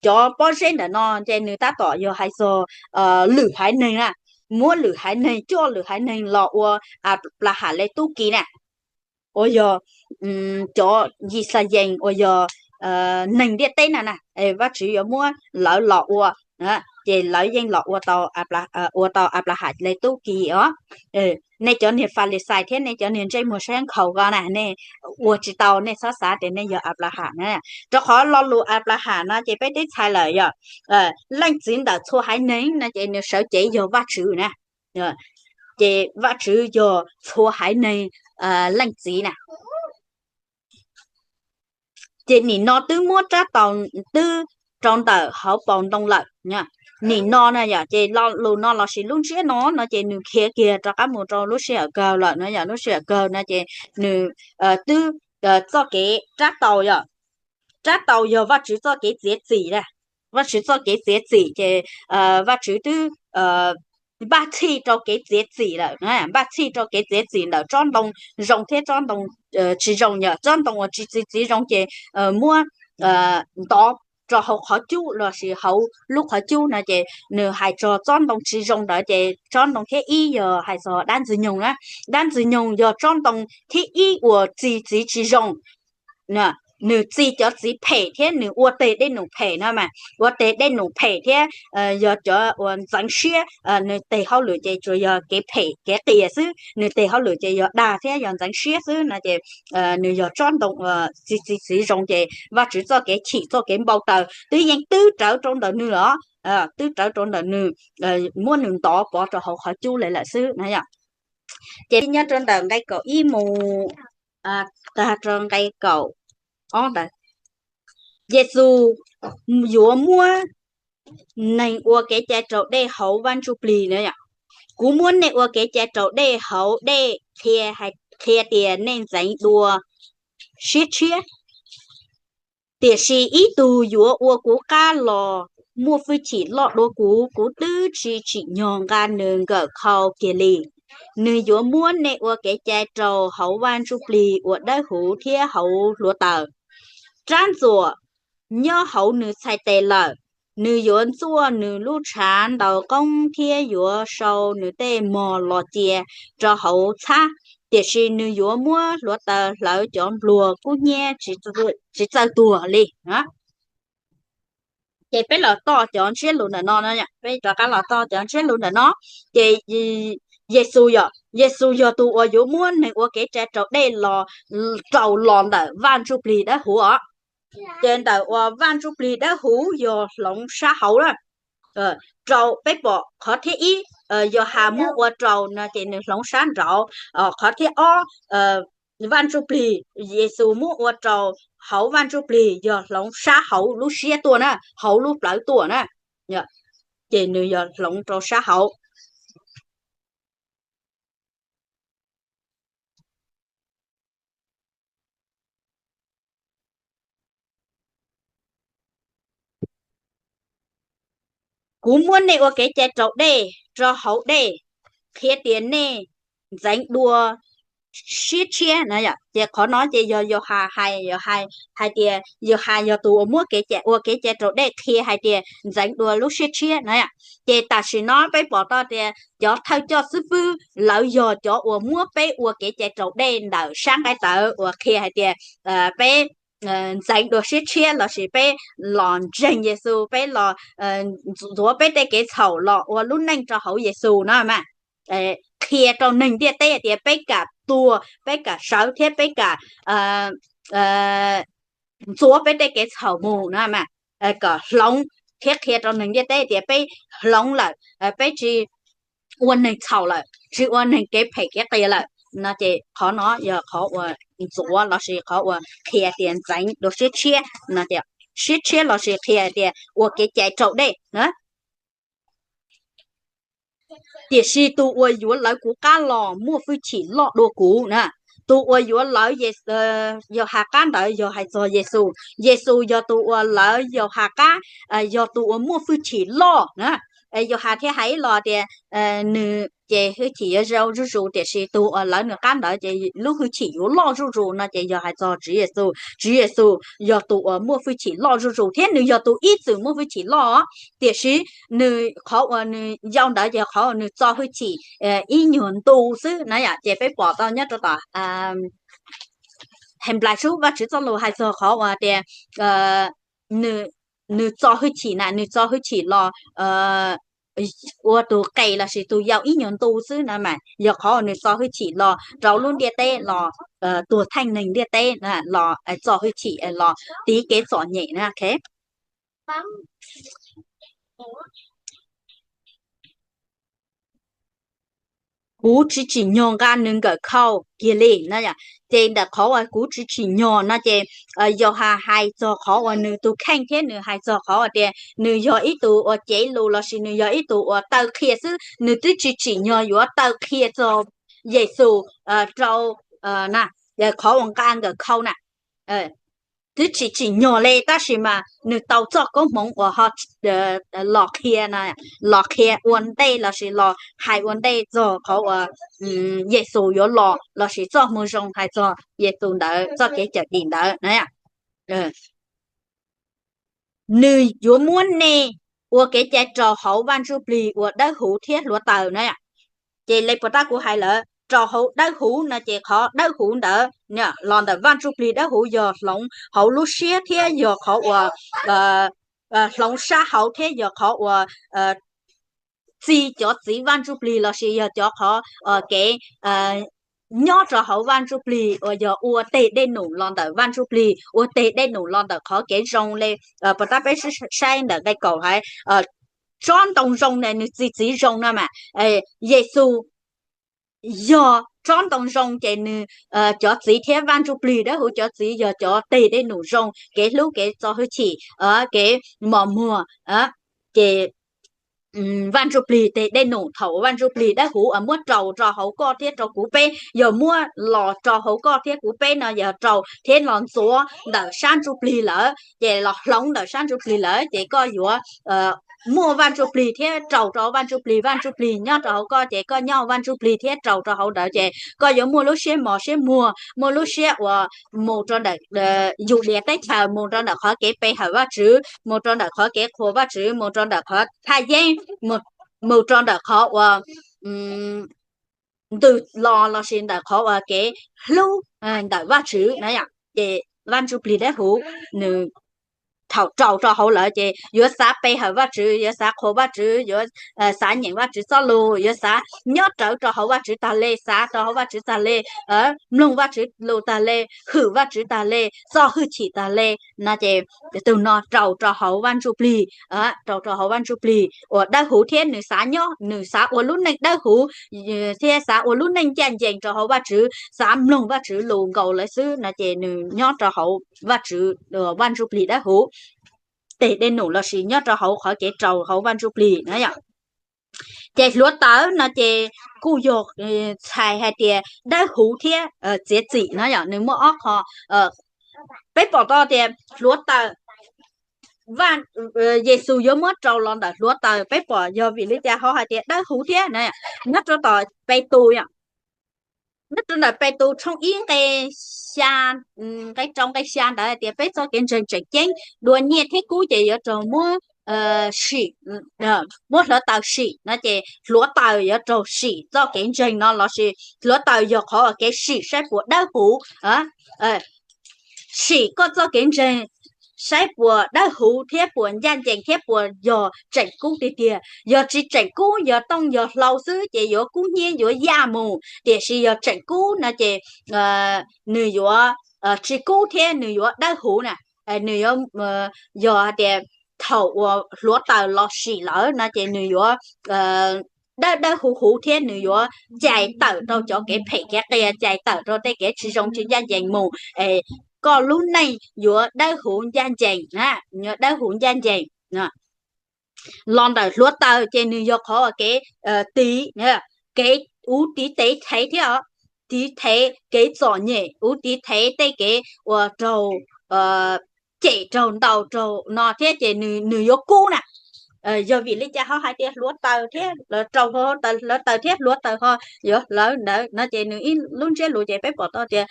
cov pob zeb ntawm no ces nws tab tom yog hais txog lwm haiv neeg na, muab lwm haiv neeg, coj lwm haiv neeg los ua Anplaham le tub ki na, uas yog cov Yixalayees uas yog neeg ntiaj teb na na, Vajtswv yuav muab lawv los ua, ces lawv yeej los ua tau, ua tau Anplaham le tub ki os. Nej cov niag Falixais thiab nej cov niag ntsej muag siab nkhaus ko na, nej ua tsis tau, nej txhob xav tias nej yog Anplaham na. Rau qhov lo lus Anplaham no ces peb twb txhais lawm yog leej txiv ntawm txhua haiv neeg no ces nws sawv cev yog Vajtswv na. Ces Vajtswv yog txhua haiv neeg leej txiv na. Ces nim no twb muab rab taus twb rau ntawm hauv paus ntoo lawm. Nim no na yom, ces lo lus no lossis lub ntsiab no no ces nws khiav kiag rov qab mus rau lub sij hawm kawg lawm no yom. Lub sij hawm kawg no ces nws twb, txoj kev rab taus yom, rab taus yog Vajtswv txoj kev txiav txim na. Vajtswv txoj kev txiav txim ces Vajtswv twb npaj txhij rau kev txiav txim lawm, npaj txhij rau kev txiav txim ntawm tsob ntoo zoo thiab tsob ntoo tsis zoo. Yog tsob ntoo uas tsis txi txiv zoo ces muab ntov rau hauv qhov cub lossis hauv lub qhov cub no ces nws hais txog tsob ntoo tsis zoo ntawd ces tsob ntoo thib ib yog hais txog dab ntxwg nyoog na. Dab ntxwg nyoog yog tsob ntoo thib ib uas txi txiv tsis zoo. Nws txi cov txiv phem thiab nws ua teg dej num phem no mas, ua teg dej num phem thiab yog cov uas ntxeev siab, nws teg hauj lwm ces tsuas yog kev phem kev qias xwb, nws teg hauj lwm ces yog dag thiab yog ntxeev siab xwb no ces nws yog tsob ntoo uas txi txiv tsis zoo ces Vajtswv txoj kev chim txoj kev npau taws twb yeej twb rawv rau ntawm nws los, twb rawv rau ntawm nws, muab nws ntov pov rau hauv qhov cub li lawm xwb na yom. Ces nyob rau ntawm nqe kaum ib mus tag rau nqe kaum ob ntawd, Yexus yuav muab neeg ua kev cai raus dej hauv Vaj Ntsujplig na yom. Kuv muab nej ua kev cai raus dej hauv dej qhia, qhia tias nej ntxeev dua siab tshiab. Tiam sis ib tug yuav ua kuv qab los muaj hwj chim loj dua kuv, kuv twb tsis tsim nyog nqa nws nkawm khau kiag li. Nws yuav muab nej ua kev cai raus hauv Vaj Ntsujplig uas dawb huv thiab hauv hluav taws. Rab ntxuam nyob hauv nws txhais tes lawm. Nws yuav ntxuaj nws lub tshav ntaus qoob thiab yuav sau nws tej mog los cia rau hauv txhab, tiam sis nws yuav muab hluav taws hlawv cov npluag kub hnyiab tsis txawj tuag li. Ces peb los toj cov ntsiab lus ntawm no no, peb rov qab los toj cov ntsiab lus ntawm no. Ces Yexus yom, Yexus yog tus uas yuav muab neeg ua kev cai raus dej los raus los ntawm Vaj Ntsujplig dawb huv os. Ces ntawm uas Vaj Ntsujplig dawb huv yog hloov sab hauv lawm. Rau peb pom qhov thib ib, Yauhas muab ua raus no ces nws hloov sab nraud. Qhov thib ob, Vaj Ntsujplig, Yexus muab ua raus hauv Vaj Ntsujplig yog hloov sab hauv lub siab tuaj na, hauv lub plawv tuaj na. Ces nws yog hloov rau sab hauv. Kuv muab nej ua kev cai raus dej rau hauv dej, qhia tias nej ntxeev dua siab tshiab na yom. Ces qhov no ces yog Yauhas hais, hais tias Yauhas yog tus uas muab kev cai, ua kev cai raus dej qhia hais tias ntxeev dua lub siab tshiab na yom. Ces tam sim no peb pom tau tias cov thawj coj xib fwb lawv yog cov uas muab peb ua kev cai raus dej ntawm sab nqaij tawv uas qhia hais tias peb ntxeev dua siab tshiab lossis peb los ntseeg Yexus, peb los ntxuav peb tej kev txhaum los ua lub neej rau hauv Yexus no mas. Qhia rau neeg ntiaj teb tias peb kam tuag, peb kam sawv thiab peb kam ntxuav peb tej kev txhaum mus no mas, kom hloov thiab qhia rau neeg ntiaj teb tias peb hloov lawm, peb tsis ua neeg txhaum lawm, tsis ua neeg kev phem kev qias lawm no ces qhov no yog qhov uas ntxuav lossis qhov uas qhia tias ntxeev dua siab tshiab no ces siab tshiab lossis qhia tias ua kev cai raus dej na. Tiam sis tus uas yuav lawv kuv qab los muaj hwj chim loj dua kuv na. Tus uas yuav lawv Yauhas qab ntawd yog hais txog Yexus. Yexus yog tus uas lawv Yauhas qab, yog tus uas muaj hwj chim loj na. Yauhas thiaj hais los tias nws ces hwj chim yuav zoo zuj zus, tiam sis tus uas lawv nws qab ntawd ces lub hwj chim yuav loj zuj zus no ces yog hais txog Tswv Yexus. Tswv Yexus yog tus uas muaj hwj chim loj zuj zus thiab nws yog tus ib txwm muaj hwj chim loj, tiam sis nws qhov uas nws yau ntawd ces qhov uas nws txo hwj chim ib nyuag ntu xwb na yom. Ces peb pom tau nyob rau tom Henplais sub Vajtswv txoj lus hais txog qhov uas tias nws txo hwj chim na, nws txo hwj chim los ua tus qe lossis tus yau ib nyuag ntu xwb na mas yog qhov uas nws txo hwj chim los rau lub ntiaj teb los tuag theej neeg ntiaj teb los txo hwj chim los tiv kev txom nyem na. Kuv tsis tsim nyog nqa nws nkawm khau kiag li na yom. Ces ntawm qhov uas kuv tsis tsim nyog no ces Yauhas hais txog qhov uas nws tus kheej thiab nws hais txog qhov uas tias nws yog ib tug uas cev lus lossis nws yog ib tug uas taw qhia xwb, nws twb tsis tsim nyog yuav taw qhia txog Yexus rau qhov uas nqa nkawm khau na. Twb tsis tsim nyog li tab sis mas nws tau txoj koob hmoov uas ho los qhia, los qhia ua ntej lossis los hais ua ntej txog qhov uas Yexus yuav los lossis txoj moo zoo hais txog Yexus ntawd, txoj kev cawm dim ntawd na. Nws yuav muab nej ua kev cai raus hauv Vaj Ntsujplig uas dawb huv thiab hluav taws na. Ces li puas tab kuv hais lawm, raus hauv dawb huv no ces qhov dawb huv ntawd los ntawm Vaj Ntsujplig dawb huv yog hloov hauv lub siab thiab yog qhov uas hloov sab hauv thiab yog qhov uas txi cov txiv Vaj Ntsujplig lossis yog cov qhov kev nyob rau hauv Vaj Ntsujplig uas yog ua teg dej num los ntawm Vaj Ntsujplig, ua teg dej num los ntawm qhov kev zoo li puas tab peb saib ntawm nqe kaum hais tsob ntoo zoo na nws txi txiv zoo no mas Yexus yog tsob ntoo zoo ces nws cov txiv thiab Vaj Ntsujplig dawb huv cov txiv yog cov teg dej num zoo, kev hlub kev txo hwj chim, kev mos muag. Ces Vaj Ntsujplig teg dej num, thaum Vaj Ntsujplig dawb huv uas muab rau rau hauv koj thiab rau kuv peb, yog muab los rau hauv koj thiab kuv peb no yog rau thiab los ntxuav ntawm sab ntsuj plig lawm ces los hloov ntawm sab ntsuj plig lawm ces koj yuav muaj Vaj Ntsujplig thiab rau rau Vaj Ntsujplig, Vaj Ntsujplig nyob rau hauv koj ces koj nyob Vaj Ntsujplig thiab rau rau hauv ntawd ces koj yuav muaj lub siab mos siab muag, muaj lub siab uas mus rau ntawm yus diav teb chaws, mus rau ntawm qhov kev pe hawm Vajtswv, mus rau ntawm qhov kev qhuas Vajtswv, mus rau ntawm qhov thaj yeeb, mus rau ntawm qhov uas ntws los lossis ntawm qhov uas kev hlub ntawm Vajtswv na. Ces Vaj Ntsujplig dawb huv nws thaum rau rau hauv lawm ces yuav xav pe hawm Vajtswv, yuav xav qhuas Vajtswv, yuav xav nyeem Vajtswv txoj lus, yuav xav nyob rawv rau hauv Vajtswv tag li, xav rau hauv Vajtswv tag li, mloog Vajtswv lus tag li, hwm Vajtswv tag li, txo hwj chim tag li no ces tus no rau rau hauv Vaj Ntsujplig, rau rau hauv Vaj Ntsujplig uas dawb huv thiab nws xav nyob, nws xav ua lub neej dawb huv thiab xav ua lub neej ncaj ncees rau hauv Vajtswv, xav mloog Vajtswv lus nkaus lawm xwb no ces nws nyob rau hauv Vajtswv, Vaj Ntsujplig dawb huv teg dej num lossis nyob rau hauv qhov kev rau hauv Vaj Ntsujplig na yom. Ces hluav taws no ces kuj yog txhais hais tias dawb huv thiab txiav txim na yom, nws muaj ob qho. Peb pom tau tias hluav taws, Vaj, Yexus yuav muab rau los ntawm hluav taws, peb pom yog vim li cas ho hais tias dawb huv thiab na. Nyob rau tom Petus, nyob rau ntawm Petus tshooj ib nqe xya, nqe rau nqe xya ntawd hais tias peb txoj kev ntseeg tseem ceeb, dua nyiaj thiab kub ces yuav raug muab sim, muab hluav taws sim no ces hluav taws yuav raug sim txoj kev ntseeg no lossis hluav taws yog qhov kev sim saib puas dawb huv, sim koj txoj kev ntseeg saib puas dawb huv thiab puas ncaj ncees thiab puas yog tseem kub tiag tiag. Yog tsis tseem kub, yog tooj yog hlau xwb ces yuav kub hnyiab yuav yaj mus, tiam sis yog tseem kub no ces nws yuav tsis kub thiab nws yuav dawb huv na. Nws yuav, yog hais tias thaum uas hluav taws los sim lawm no ces nws yuav dawb dawb huv huv thiab nws yuav cais tawm rau cov kev phem kev qias, cais tawm rau tej kev tsis zoo tsis ncaj ncees mus. Koj lub neej yuav dawb huv ncaj ncees, yuav dawb huv ncaj ncees. Los ntawm hluav taws ces nws yog qhov kev tiv, kev uv tiv tev thev thiab os, tiv thev kev txom nyem, uv tiv thev tej kev uas raug cem raug ntaus raug no thiab ces nws yuav kub na. Yog vim li cas ho hais tias hluav taws thiab hluav taws thiab hluav taws ho yuav hlawv ntawd no ces nws ib lub ntsiab lus ces peb pom tau tias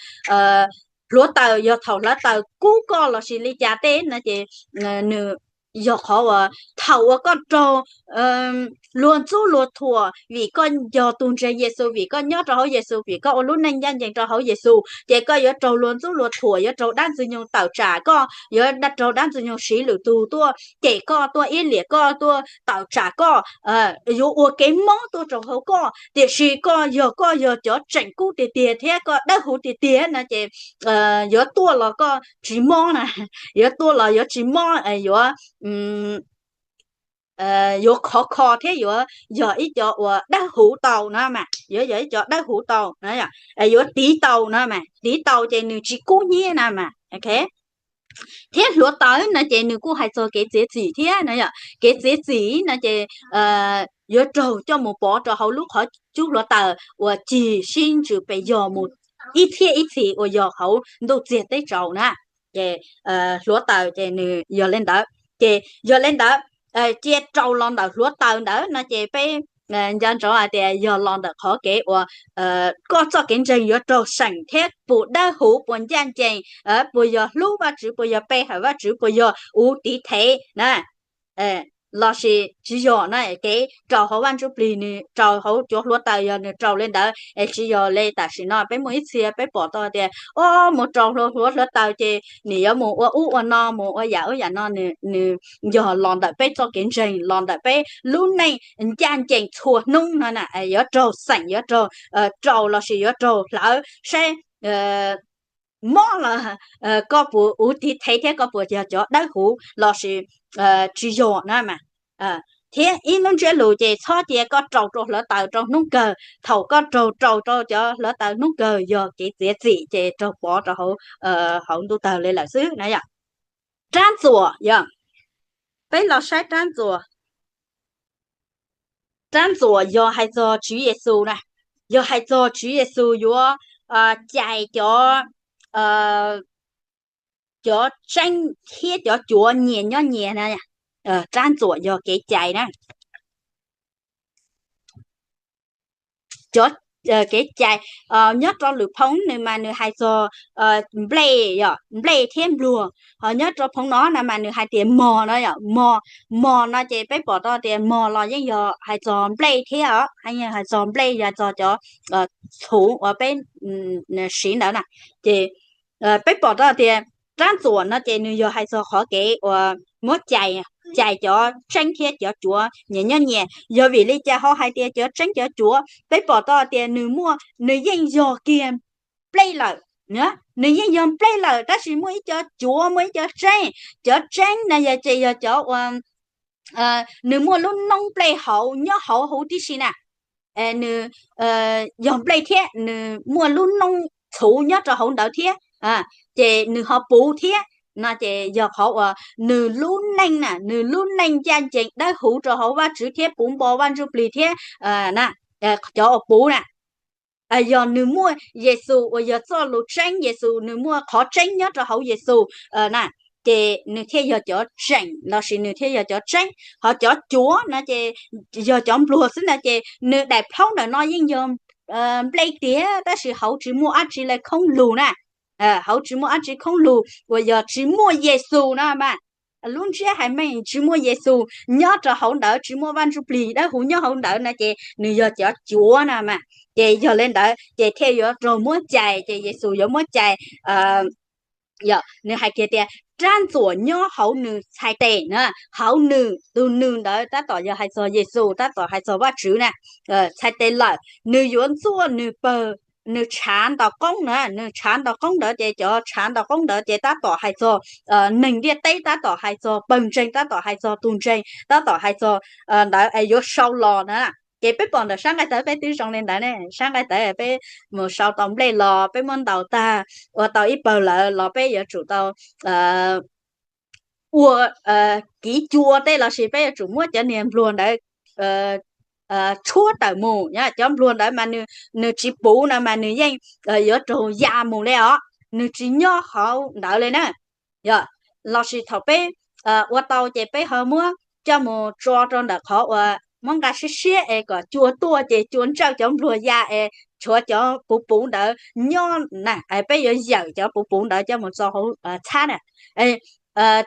hluav taws yog thaum hluav taws kub koj los sis li cas tej no ces nws yog qhov uas thaum uas koj raug luag ntxub luag thuam vim koj yog tus ntseeg Yexus, vim koj nyob rau hauv Yexus, vim koj ua lub neej ncaj ncees rau hauv Yexus ces koj yuav raug luag ntxub luag thuam, yuav raug dab ntxwg nyoog tawm tsam koj, yuav raug dab ntxwg nyoog siv lwm tus tuaj cem koj, tuaj iab liam koj, tuaj tawm tsam koj, yuav ua kev mob tuaj rau hauv koj. Tiam sis koj yog, koj yog cov tseem kub tiag tiag thiab koj dawb huv tiag tiag no ces yuav tuaj los koj tsis mob na, yuav tuaj los yuav tsis mob, yuav yuav khov kho thiab yuav yog ib co uas dawb huv tau no mas, yuav yog ib co dawb huv tau, yuav tiv tau no mas, tiv tau ces nws tsis kub hnyiab na mas. Thiab hluav taws no ces nws kuj hais txog kev txiav txim thiab no yom. Kev txiav txim no ces yuav raug coj mus pov rau hauv lub qhov cub hluav taws uas cig sib ntsws pes yog mus ib txhiab ib txhis uas yog hauv ntuj txiag teb tsaus na. Ces hluav taws ces nws yog li ntawd. Ces yog li ntawd, cia rau los ntawm hluav taws ntawd no ces peb nco ntsoov hais tias yog los ntawm qhov kev uas koj txoj kev ntseeg yuav raug seem thiab puas dawb huv, puas ncaj ncees, puas yog hlub Vajtswv, puas yog pe hawm Vajtswv, puas yog uv tiv thev na, los sis tsis yog na. Kev rau hauv Vaj Ntsujplig nws rau hauv cov hluav taws yog nws rau li ntawd es tsis yog li tam sim no peb muaj ib txhia peb pom tau tias o mus rau hauv hluav taws ces nws yuav mus ua ub ua no, mus ua yam ub yam no, nws yog los ntawm peb txoj kev ntseeg, los ntawm peb lub neej ncaj ncees txhua hnub no na, yuav raug xeem, yuav raug rau los sis yuav raug hlawv saib mob los koj puas uv tiv thev thiab koj puas yog cov dawb huv los sis tsis yog na mas. Thiab ib lub ntsiab lus ces txhob cia koj rau rau hluav taws rau hnub kawg, thaum koj raug rau rau cov hluav taws hnub kawg yog kev txiav txim ces raug pov rau hauv ntuj tawg li lawm xwb na yom. Rab ntxuam yog, peb los saib rab ntxuam. Rab ntxuam yog hais txog Tswv Yexus na, yog hais txog Tswv Yexus yuav cais cov, cov tseeb thiab cov cuav nyias nyob nyias na. Rab ntxuam yog kev cais na. Cov kev cais nyob rau lwm phoo nws mas nws hais txog nplej, yog nplej thiab npluag. Ho nyob rau phoo no na mas nws hais tias mog no yom, mog, mog no ces peb pom tau tias mog los yeej yog hais txog nplej thiab os, yeej hais txog nplej, yog hais txog cov txhuv uas peb siv ntawd na. Ces peb pom tau tias rab ntxuam no ces nws yog hais txog qhov kev uas muab cais, cais cov tseeb thiab cov cuav nyias nyob nyias. Yog vim li cas ho hais tias cov tseeb cov cuav? Peb pom tau tias nws muaj, nws yeej yog kiag nplej lawm, nws yeej yog nplej lawm tab sis muaj ib co cuav, muaj ib co tseeb. Cov tseeb na yog ces yog cov uas nws muaj lub noob nplej hauv nyob hauv huv tib si na. Nws yog nplej thiab nws muaj lub noob txhuv nyob rau hauv ntawd thiab, ces nws ho puv thiab no ces yog qhov uas nws lub neej na, nws lub neej ncaj ncees dawb huv rau hauv Vajtswv thiab puv npo Vaj Ntsujplig thiab na, cov uas puv na. Yog nws muaj Yexus uas yog txoj lus tseeb, Yexus nws muaj qhov tseeb nyob rau hauv Yexus na, ces nws thiaj yog cov tseem los sis nws thiaj yog cov tseeb. Ho cov cuav no ces yog cov npluag xwb na, ces nws daim plhaub ntawm no yeej yog nplej tiag tab sis hauv tsis muaj dab tsi li khoob lug na. Hauv tsis muaj dab tsi khoob lug uas yog tsis muaj Yexus na mas. Lub ntsiab hais meej tsis muaj Yexus nyob rau hauv ntawd, tsis muaj Vaj Ntsujplig dawb huv nyob hauv ntawd no ces nws yog cov cuav na mas. Ces yog li ntawd ces thiaj yuav raug muab cais, ces Yexus yuav muab cais. Yog nws hais kiag tias rab ntxuam nyob hauv nws txhais tes na, hauv nws, tus nws ntawd tab tom yog hais txog Yexus, tab tom hais txog Vajtswv na, txhais tes lawm nws yuav ntxuaj nws pawg nws tshav ntaus qoob na, nws tshav ntaus qoob ntawd ces cov tshav ntaus qoob ntawd ces tab tom hais txog neeg ntiaj teb, tab tom hais txog pawg ntseeg, tab tom hais txog tus ntseeg, tab tom hais txog ntawd es yuav sau los na. Ces peb pom ntawm sab nqaij tawv peb twb zoo li ntawd ne, sab nqaij tawv peb mus sau tau nplej los peb muab ntaus tag ua tau ib pawg lawm los peb yuav tsum tau ua kiv cua tej lossis peb yuav tsum muab cov niag npluag ntawd tshuab tawm mus. Cov npluag ntawd mas nws tsis puv no mas nws yeej yuav raug ya mus li os, nws tsis nyob hauv ntawd li na. Yog lossis thaum peb ua tau ces peb ho muab coj mus tso rau ntawm qhov uas muab nqa siab siab es kom cua tuaj ces cua ntsawj cov npluag ya es tshuav cov puv puv ntawd nyob na, peb yuav yawm cov puv puv ntawd coj mus tso hauv txhab na,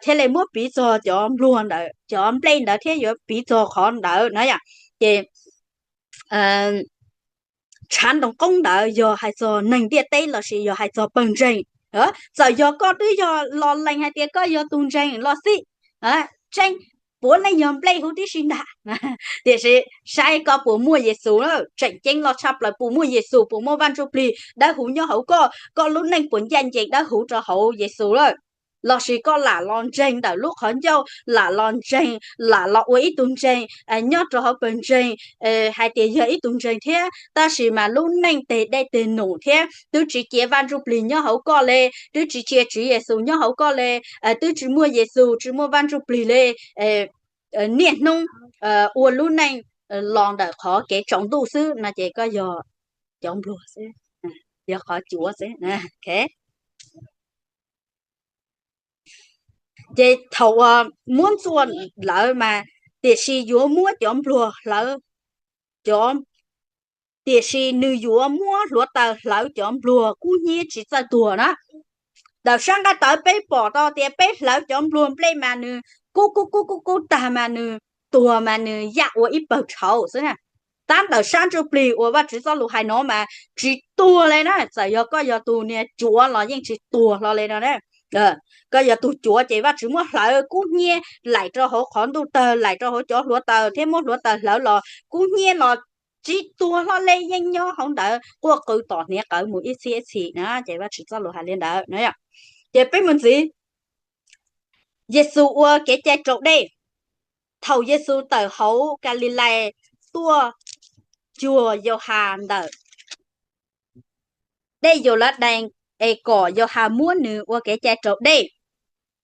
thiaj li muab piv txog cov npluag ntawd, cov nplej ntawd thiab yuav piv txog qhov ntawd na yom. Ces tshav ntaus qoob ntawd yog hais txog neeg ntiaj teb lossis yog hais txog pawg ntseeg. Txawm yog koj twb yog los lees hais tias koj yog tus ntseeg los xij, tseeb puav leej yog nplej huv tib si ntag. Tiam sis saib koj puas muaj Yexus lawm, tseem ceeb los tshaj plaws puas muaj Yexus, puas muaj Vaj Ntsujplig dawb huv nyob hauv koj, koj lub neej puas ncaj ncees dawb huv rau hauv Yexus lawm, lossis koj lam los ntseeg ntawm lub qhov ncauj, lam los ntseeg, lam los ua ib tug ntseeg nyob rau hauv pawg ntseeg hais tias yog ib tug ntseeg thiab tab sis mas lub neej teg dej teg num thiab twb tsis cia Vaj Ntsujplig nyob hauv koj li, twb tsis cia Tswv Yexus nyob hauv koj li, twb tsis muaj Yexus tsis muaj Vaj Ntsujplig li, niaj hnub ua lub neej los ntawm qhov kev tsaus ntuj xwb no ces koj yog cov npluag xwb, yog qhov cuav xwb. Ces thaum uas muab ntxuaj lawm mas, tiam sis yuav muab cov npluag hlawv, cov, tiam sis nws yuav muab hluav taws hlawv cov npluag kub hnyiab tsis txawj tuag na. Ntawm sab nqaij tawv peb pom tau tias peb hlawv cov npluag nplej mas nws kub kub kub kub kub tag mas nws tuag mas nws yaj ua ib pawg tshauv xwb na. Tab ntawm sab ntsuj plig uas Vajtswv txoj lus hais no mas tsis tuag li na, txawm yog koj yog tus niag cuav los yeej tsis tuag hlo li no na. Koj yog tus cuav ces Vajtswv muab hlawv kub hnyiab laim rau hauv qhov ntuj tawg, laim rau hauv cov hluav taws thiab muab hluav taws hlawv los kub hnyiab los tsis tuag hlo li, yeej nyob hauv ntawd quaj qw tom hniav qawv mus ib txhiab ib txhis na. Ces Vajtswv txoj lus hais li ntawd na. Ces peb mus ntxiv, Yexus ua kev cai raus dej. Thaum Yexus tawm hauv Kalilais tuaj cuag Yauhas ntawm dej Yauladees es kom Yauhas muab nws ua kev cai raus dej.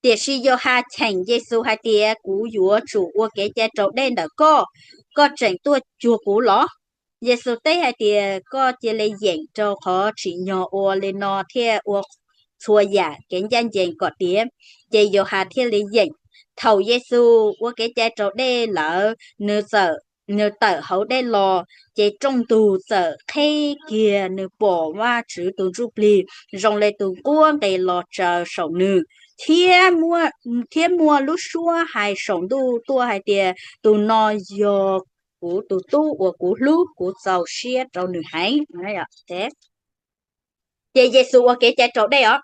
Tiam sis Yauhas cheem Yexus hais tias, Kuv yuav tsum ua kev cai raus dej ntawm koj, koj tseem tuaj cuag kuv los? Yexus teb hais tias, Koj cia li yeem, rau qhov tsim nyog ua li no thiaj ua txhua yam kev ncaj ncees kom tiav. Ces Yauhas thiaj li yeem. Thaum Yexus ua kev cai raus dej lawm, nws txawm, nws tawm hauv dej los, ces rooj ntug txawm qheb kiag, nws pom Vajtswv tus Ntsujplig zoo li tus nquab nqis los tsaws saum nws, thiab muaj lub suab hais saum ntuj tuaj hais tias, Tus no yog kuv tus Tub uas kuv hlub, kuv txaus siab rau nws heev. Ces Yexus ua kev cai raus dej os.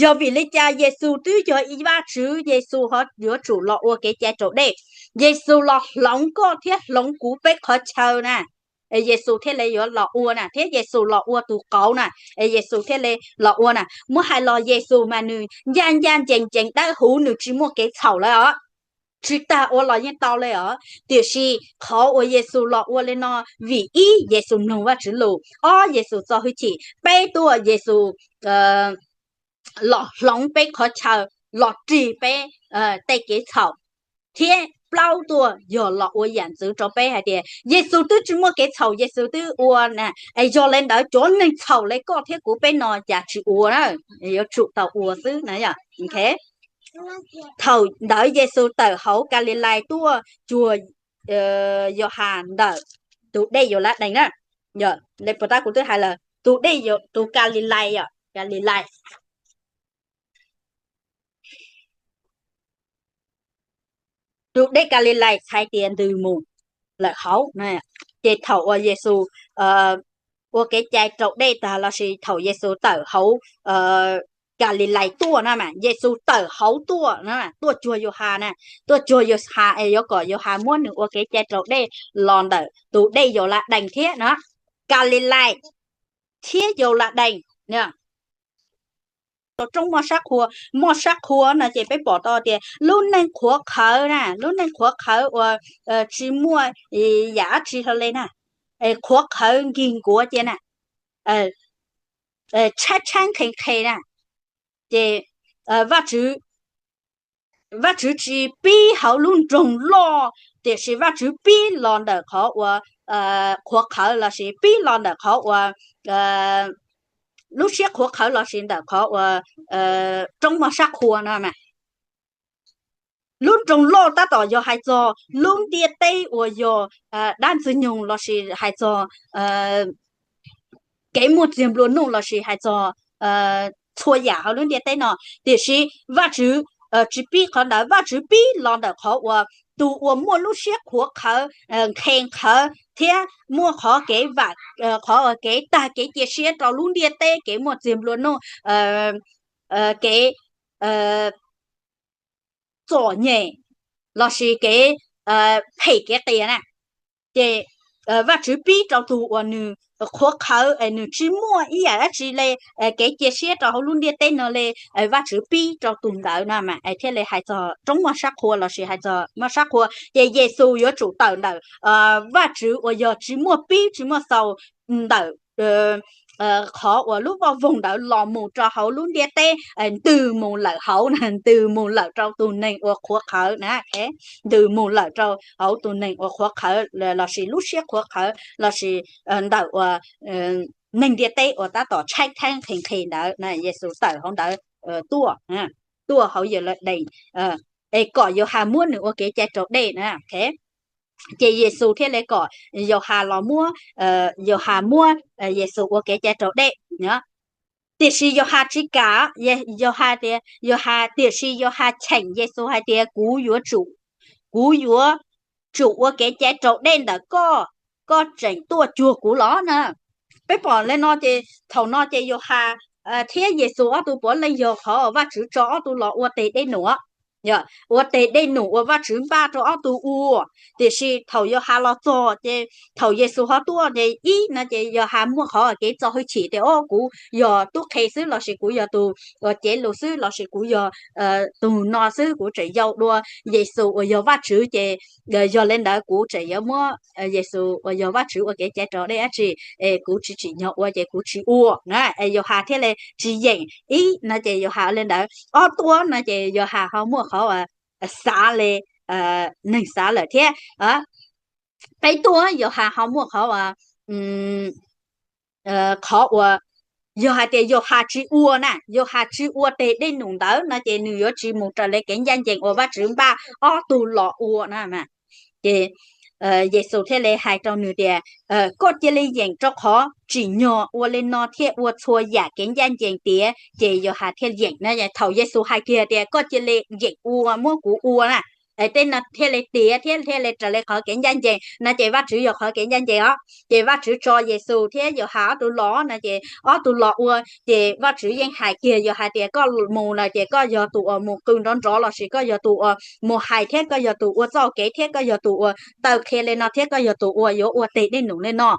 Yog vim li cas Yexus twb yog ib Vajtswv, Yexus ho yuav tsum los ua kev cai raus dej? Yexus los hloov koj thiab hloov kuv peb qhov chaw na, es Yexus thiaj li yuav los ua na, thiab Yexus los ua tus qauv na, es Yexus thiaj li los ua na. Muab hais los Yexus mas nws ncaj ncaj ncees ncees dawb huv, nws tsis muaj kev txhaum lawm os. Tsis tas ua los yeej tau li os. Tiam sis qhov uas Yexus los ua li no, vim ib, Yexus mloog Vajtswv lus, ob, Yexus txo hwj chim, peb, tuaj Yexus los hloov peb qhov chaw, los rig peb tej kev txhaum, thiab plaub, tuaj yog los ua yam ntxwv rau peb hais tias Yexus twb tsis muaj kev txhaum, Yexus twb ua na, es yog li ntawd cov neeg txhaum li koj thiab kuv peb no cas tsis ua na, yuav tsum tau ua xwb na. Thaum ntawd Yexus tawm hauv Kalilais tuaj cuag Yauhas ntawm tus dej Yauladees na. Li puas tab kuv twb hais lawm, tus dej, tus Kalilais, Kalilais, tus dej Kalilais txhais tias ntws mus lawm hauv. Ces thaum uas Yexus ua kev cai raus dej tag lossis thaum Yexus tawm hauv Kalilais tuaj na mas, Yexus tawm hauv tuaj, tuaj cuag Yauhas na, tuaj cuag Yauhas es yuav kom Yauhas muab nws ua kev cai raus dej los ntawm tus dej Yauladees thiab na. Kalilais, thiab yau la dees. Roob moj sab qhua, moj sab qhua no ces peb pom tau tias lub neej qhuav qhawv na, lub neej qhuav qhawv uas tsis muaj yam dab tsi hlo li na, qhuav qhawv nkig nkuav cia na, tshaib tshaib nqhis nqhis na, ces Vajtswv Vajtswv tsis pib hauv lub nroog loj, tiam sis Vajtswv pib los ntawm qhov uas qhuav qhawv lossis pib los ntawm qhov uas lub siab qhuav qhawv lossis ntawm qhov uas roob moj sab qhua no mas. Lub nroog loj tab tom yog hais txog lub ntiaj teb uas yog dab ntxwg nyoog lossis hais txog kev muaj txiag nplua nuj lossis hais txog txhua yam hauv lub ntiaj teb no, tiam sis Vajtswv tsis pib qhov ntawd. Vajtswv pib los ntawm qhov uas tus uas muaj lub siab qhuav qhawv, nqhes qhawv thiab muaj qhov kev vam, qhov kev tag kev cia siab rau lub ntiaj teb, kev muaj txiag nplua nuj, kev txom nyem lossis kev phem kev qias na. Ces Vajtswv pib rau tus uas nws qhuav qhawv, nws tsis muaj ib yam dab tsi li kev cia siab rau hauv lub ntiaj teb no li, Vajtswv pib rau tus ntawd no mas thiaj li hais txog roob moj sab qhua lossis hais txog moj sab qhua. Ces Yexus yuav tsum tawm ntawm Vajtswv uas yog tsis muaj pib tsis muaj xaus, ntawm qhov uas lub voj voog ntawd los mus rau hauv lub ntiaj teb, ntws mus lawm hauv, ntws mus lawm rau tus neeg uas qhuav qhawv na, ntws mus lawm rau hauv tus neeg uas qhuav qhawv lossis lub siab qhuav qhawv lossis ntawm uas neeg ntiaj teb uas tab tom tshaib tshaib nqhis nqhis ntawd na. Yexus tawm hauv ntawd tuaj, tuaj hauv Yeledees, es kom Yauhas muab nws ua kev cai raus dej na. Ces Yexus thiaj li kom Yauhas los muab, Yauhas muab Yexus ua kev cai raus dej. Tiam sis Yauhas tsis kam, Yauhas tias, Yauhas, tiam sis Yauhas cheem Yexus hais tias, kuv yuav tsum, kuv yuav tsum ua kev cai raus dej ntawm koj, koj tseem tuaj cuag kuv los na. Peb pom li no ces thaum no ces Yauhas thiab Yexus ob tug puav leej yog qhov Vajtswv tso ob tug los ua tes dej num, ua tes dej num uas Vajtswv npaj rau ob tug ua. Tiam sis thaum Yauhas los txog ces thaum Yexus ho tuaj ces ib no ces Yauhas muaj qhov kev txo hwj chim tias, o, kuv yog tub qhe xwb lossis kuv yog tus uas cev lus xwb lossis kuv yog tus no xwb, kuv tseem yau dua Yexus uas yog Vajtswv ces yog li ntawd kuv tseem yuav muab Yexus uas yog Vajtswv ua kev cai raus dej dab tsi es kuv tsis tsim nyog ua ces kuv tsis ua na. Es Yauhas thiaj li tsis yeem ib no ces Yauhas li ntawd. Ob tuaj no ces Yauhas ho muaj qhov xav li neeg xav lawm thiab. Peb tuaj Yauhas ho muaj qhov, qhov uas yog hais tias Yauhas tsis ua na, Yauhas tsis ua tes dej num ntawd no ces nws yuav tsis mus raws li kev ncaj ncees uas Vajtswv npaj ob tug los ua na. Ces Yexus thiaj li hais rau nws tias, koj cia li yeem rau qhov tsim nyog ua li no thiaj ua txhua yam kev ncaj ncees tiav. Ces Yauhas thiaj yeem na. Thaum Yexus hais kiag tias koj cia li yeem ua muab kuv ua na, es tej no thiaj li tiav thiab thiaj li raws li qhov kev ncaj ncees no ces Vajtswv yog qhov kev ncaj ncees os. Ces Vajtswv tso Yexus thiab Yauhas ob tug los no ces ob tug los ua ces Vajtswv yeej hais kiag Yauhas tias koj mus lawm ces koj yog tus uas mus qw nrov nrov lossis koj yog tus uas mus hais thiab koj yog tus ua txoj kev thiab koj yog tus uas taw qhia li no thiab koj yog tus uas yuav ua tes dej num li no.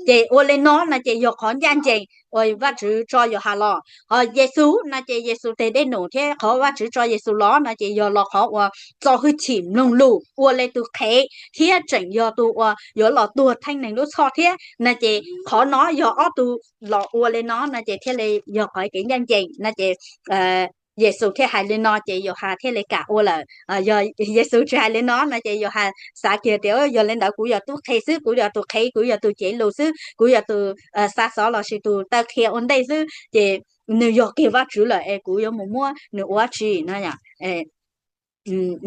Ces ua li no no ces yog qhov ncaj ncees uas Vajtswv tso Yauhas los. Ho Yexus no ces Yexus tes dej num thiab qhov Vajtswv tso Yexus los no ces yog los qhov uas txo hwj chim mloog lus ua li tus qhev thiab tseem yog tus uas yuav los tuag theej neeg lub txhoj thiab no ces qhov no yog ob tug los ua li no no ces thiaj li yog qhov kev ncaj ncees no ces Yexus thiaj hais li no ces Yauhas thiaj li kam ua lawm. Yog Yexus tsis hais li no no ces Yauhas xav kiag tias yog li ntawd kuv yog tub qhe xwb, kuv yog tus qhev, kuv yog tus cev lus xwb, kuv yog tus xa xov lossis tus taw qhia ua ntej xwb ces nws yog kiag Vajtswv lawm es kuv yuav mus muab nws ua dab tsi no.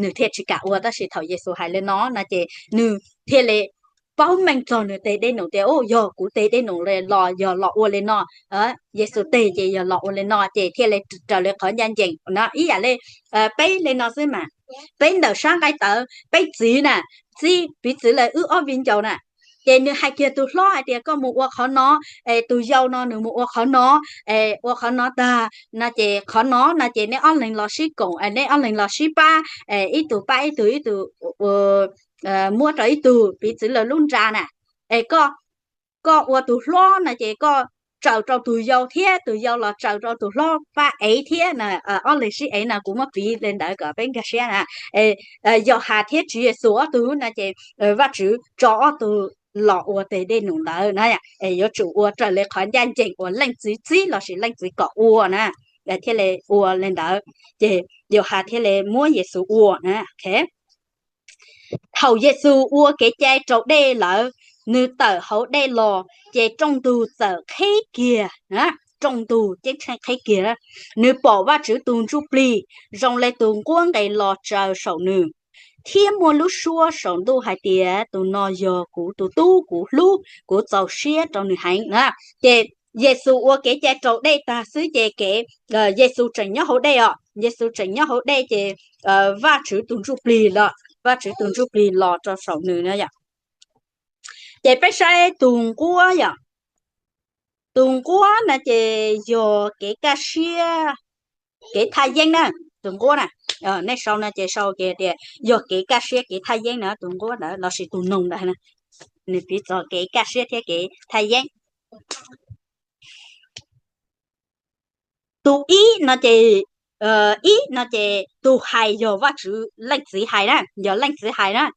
Nws thiaj tsis kam ua, tab sis thaum Yexus hais li no no ces nws thiaj li paub meej txog nws tes dej num tias, u, yog kuv tes dej num los yog los ua li no. Yexus tes ces yog los ua li no ces thiaj li raws li qhov ncaj ncees no. Ib yam li peb li no xwb mas, peb ntawm sab nqaij tawv peb txiv na, txiv, piv txwv li wb ob viv ncaus na, ces nws hais kiag tus hlob hais tias koj mus ua qhov no, es tus yau no nws mus ua qhov no, es ua qhov no tag no ces qhov no no ces neb ob leeg los sib koom, neb ob leeg los sib pab, ib tug pab ib tug, ib tug muab rau ib tug, piv txwv li lub nra na, es koj, koj ua tus hlob no ces koj tsaws rau tus yau thiab tus yau los tsaws rau tus hlob pab ev thiab na. Ob leeg sib ev no kuv muab piv li ntawd kom peb nkag siab na. Yauhas thiab Tswv Yexus ob tug no ces Vajtswv tso ob tug los ua tes dej num ntawd na, yuav tsum ua raws li qhov ncaj ncees uas leej txiv txib lossis leej txiv kom ua na, thiaj li ua li ntawd. Ces Yauhas thiaj li muab Yexus ua na. Thaum Yexus ua kev cai raus dej lawm, nws tawm hauv dej los, ces rooj ntug txawm qhib kiag, rooj ntug ceeb tsheej qhib kiag. Nws pom Vajtswv tus Ntsujplig zoo li tus nquab nqes los tsaws saum nws, thiab muaj lub suab saum ntuj hais tias, Tus no yog kuv tus Tub, kuv hlub, kuv txaus siab rau nws heev na. Ces Yexus ua kev cai raus dej tag xwb ces kev, Yexus tseem nyob hauv dej os, Yexus tseem nyob hauv dej ces Vajtswv tus Ntsujplig los, Vajtswv tus Ntsujplig los rau saum nws na yom. Ces peb saib tus nquab yom, tus nquab no ces yog kev kaj siab, kev thaj yeeb na, tus nquab na. Nej sau no ces sau kiag tias yog kev kaj siab kev thaj yeeb na, tus nquab ntawd lossis tus noog ntawd, nws piv txog kev kaj siab thiab kev thaj yeeb. Tus ib no ces, ib no ces tus hais yog Vajtswv leej txiv hais na, yog leej txiv hais na.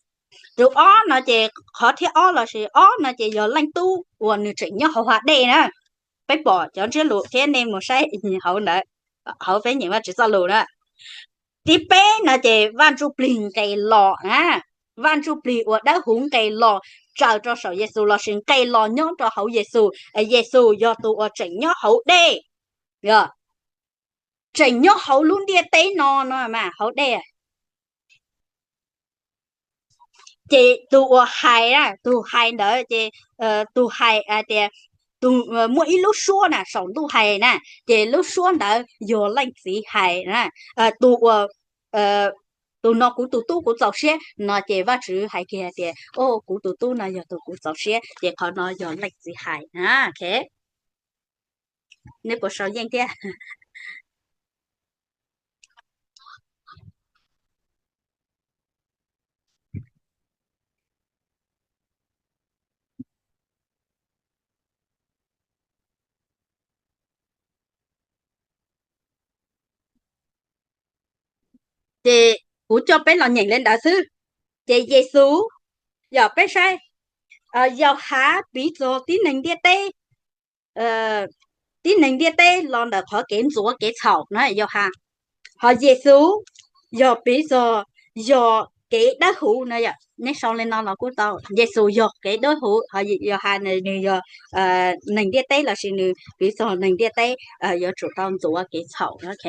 Tus ob no ces qhov thib ob lossis ob no ces yog leej tub uas nws tseem nyob hauv hav dej na. Peb pom cov ntsiab lus thiab nej mus saib hauv ntawd, hauv peb nyeem Vajtswv txoj lus na. Thib peb no ces Vaj Ntsujplig nqes los na, Vaj Ntsujplig uas dawb huv nqes los tsaws rau saum Yexus lossis nqes los nyob rau hauv Yexus. Yexus yog tus uas tseem nyob hauv dej, yog tseem nyob hauv lub ntiaj teb no no mas hauv dej. Ces tus uas hais, tus hais ntawd ces tus hais tias, tus, muaj ib lub suab na saum ntuj hais na, ces lub suab ntawd yog leej txiv hais na. Tus uas, tus no kuv tus tub kuv txaus siab no ces Vajtswv hais kiag tias, o, kuv tus tub no yog tus kuv txaus siab, ces qhov no yog leej txiv hais na. Nej puas sau yeej thiab? Ces kuv coj peb los nyeem li ntawd xwb. Ces Yexus, yog peb saib, Yauhas piv txog tib neeg ntiaj teb, tib neeg ntiaj teb los ntawm qhov kev ntxuav kev txhaum na Yauhas, ho Yexus yog piv txog, yog kev dawb huv no. Nej sau li no los kuj tau, Yexus yog kev dawb huv, ho Yauhas nws yog neeg ntiaj teb lossis nws piv txog neeg ntiaj teb yuav tsum tau ntxuav kev txhaum, ok.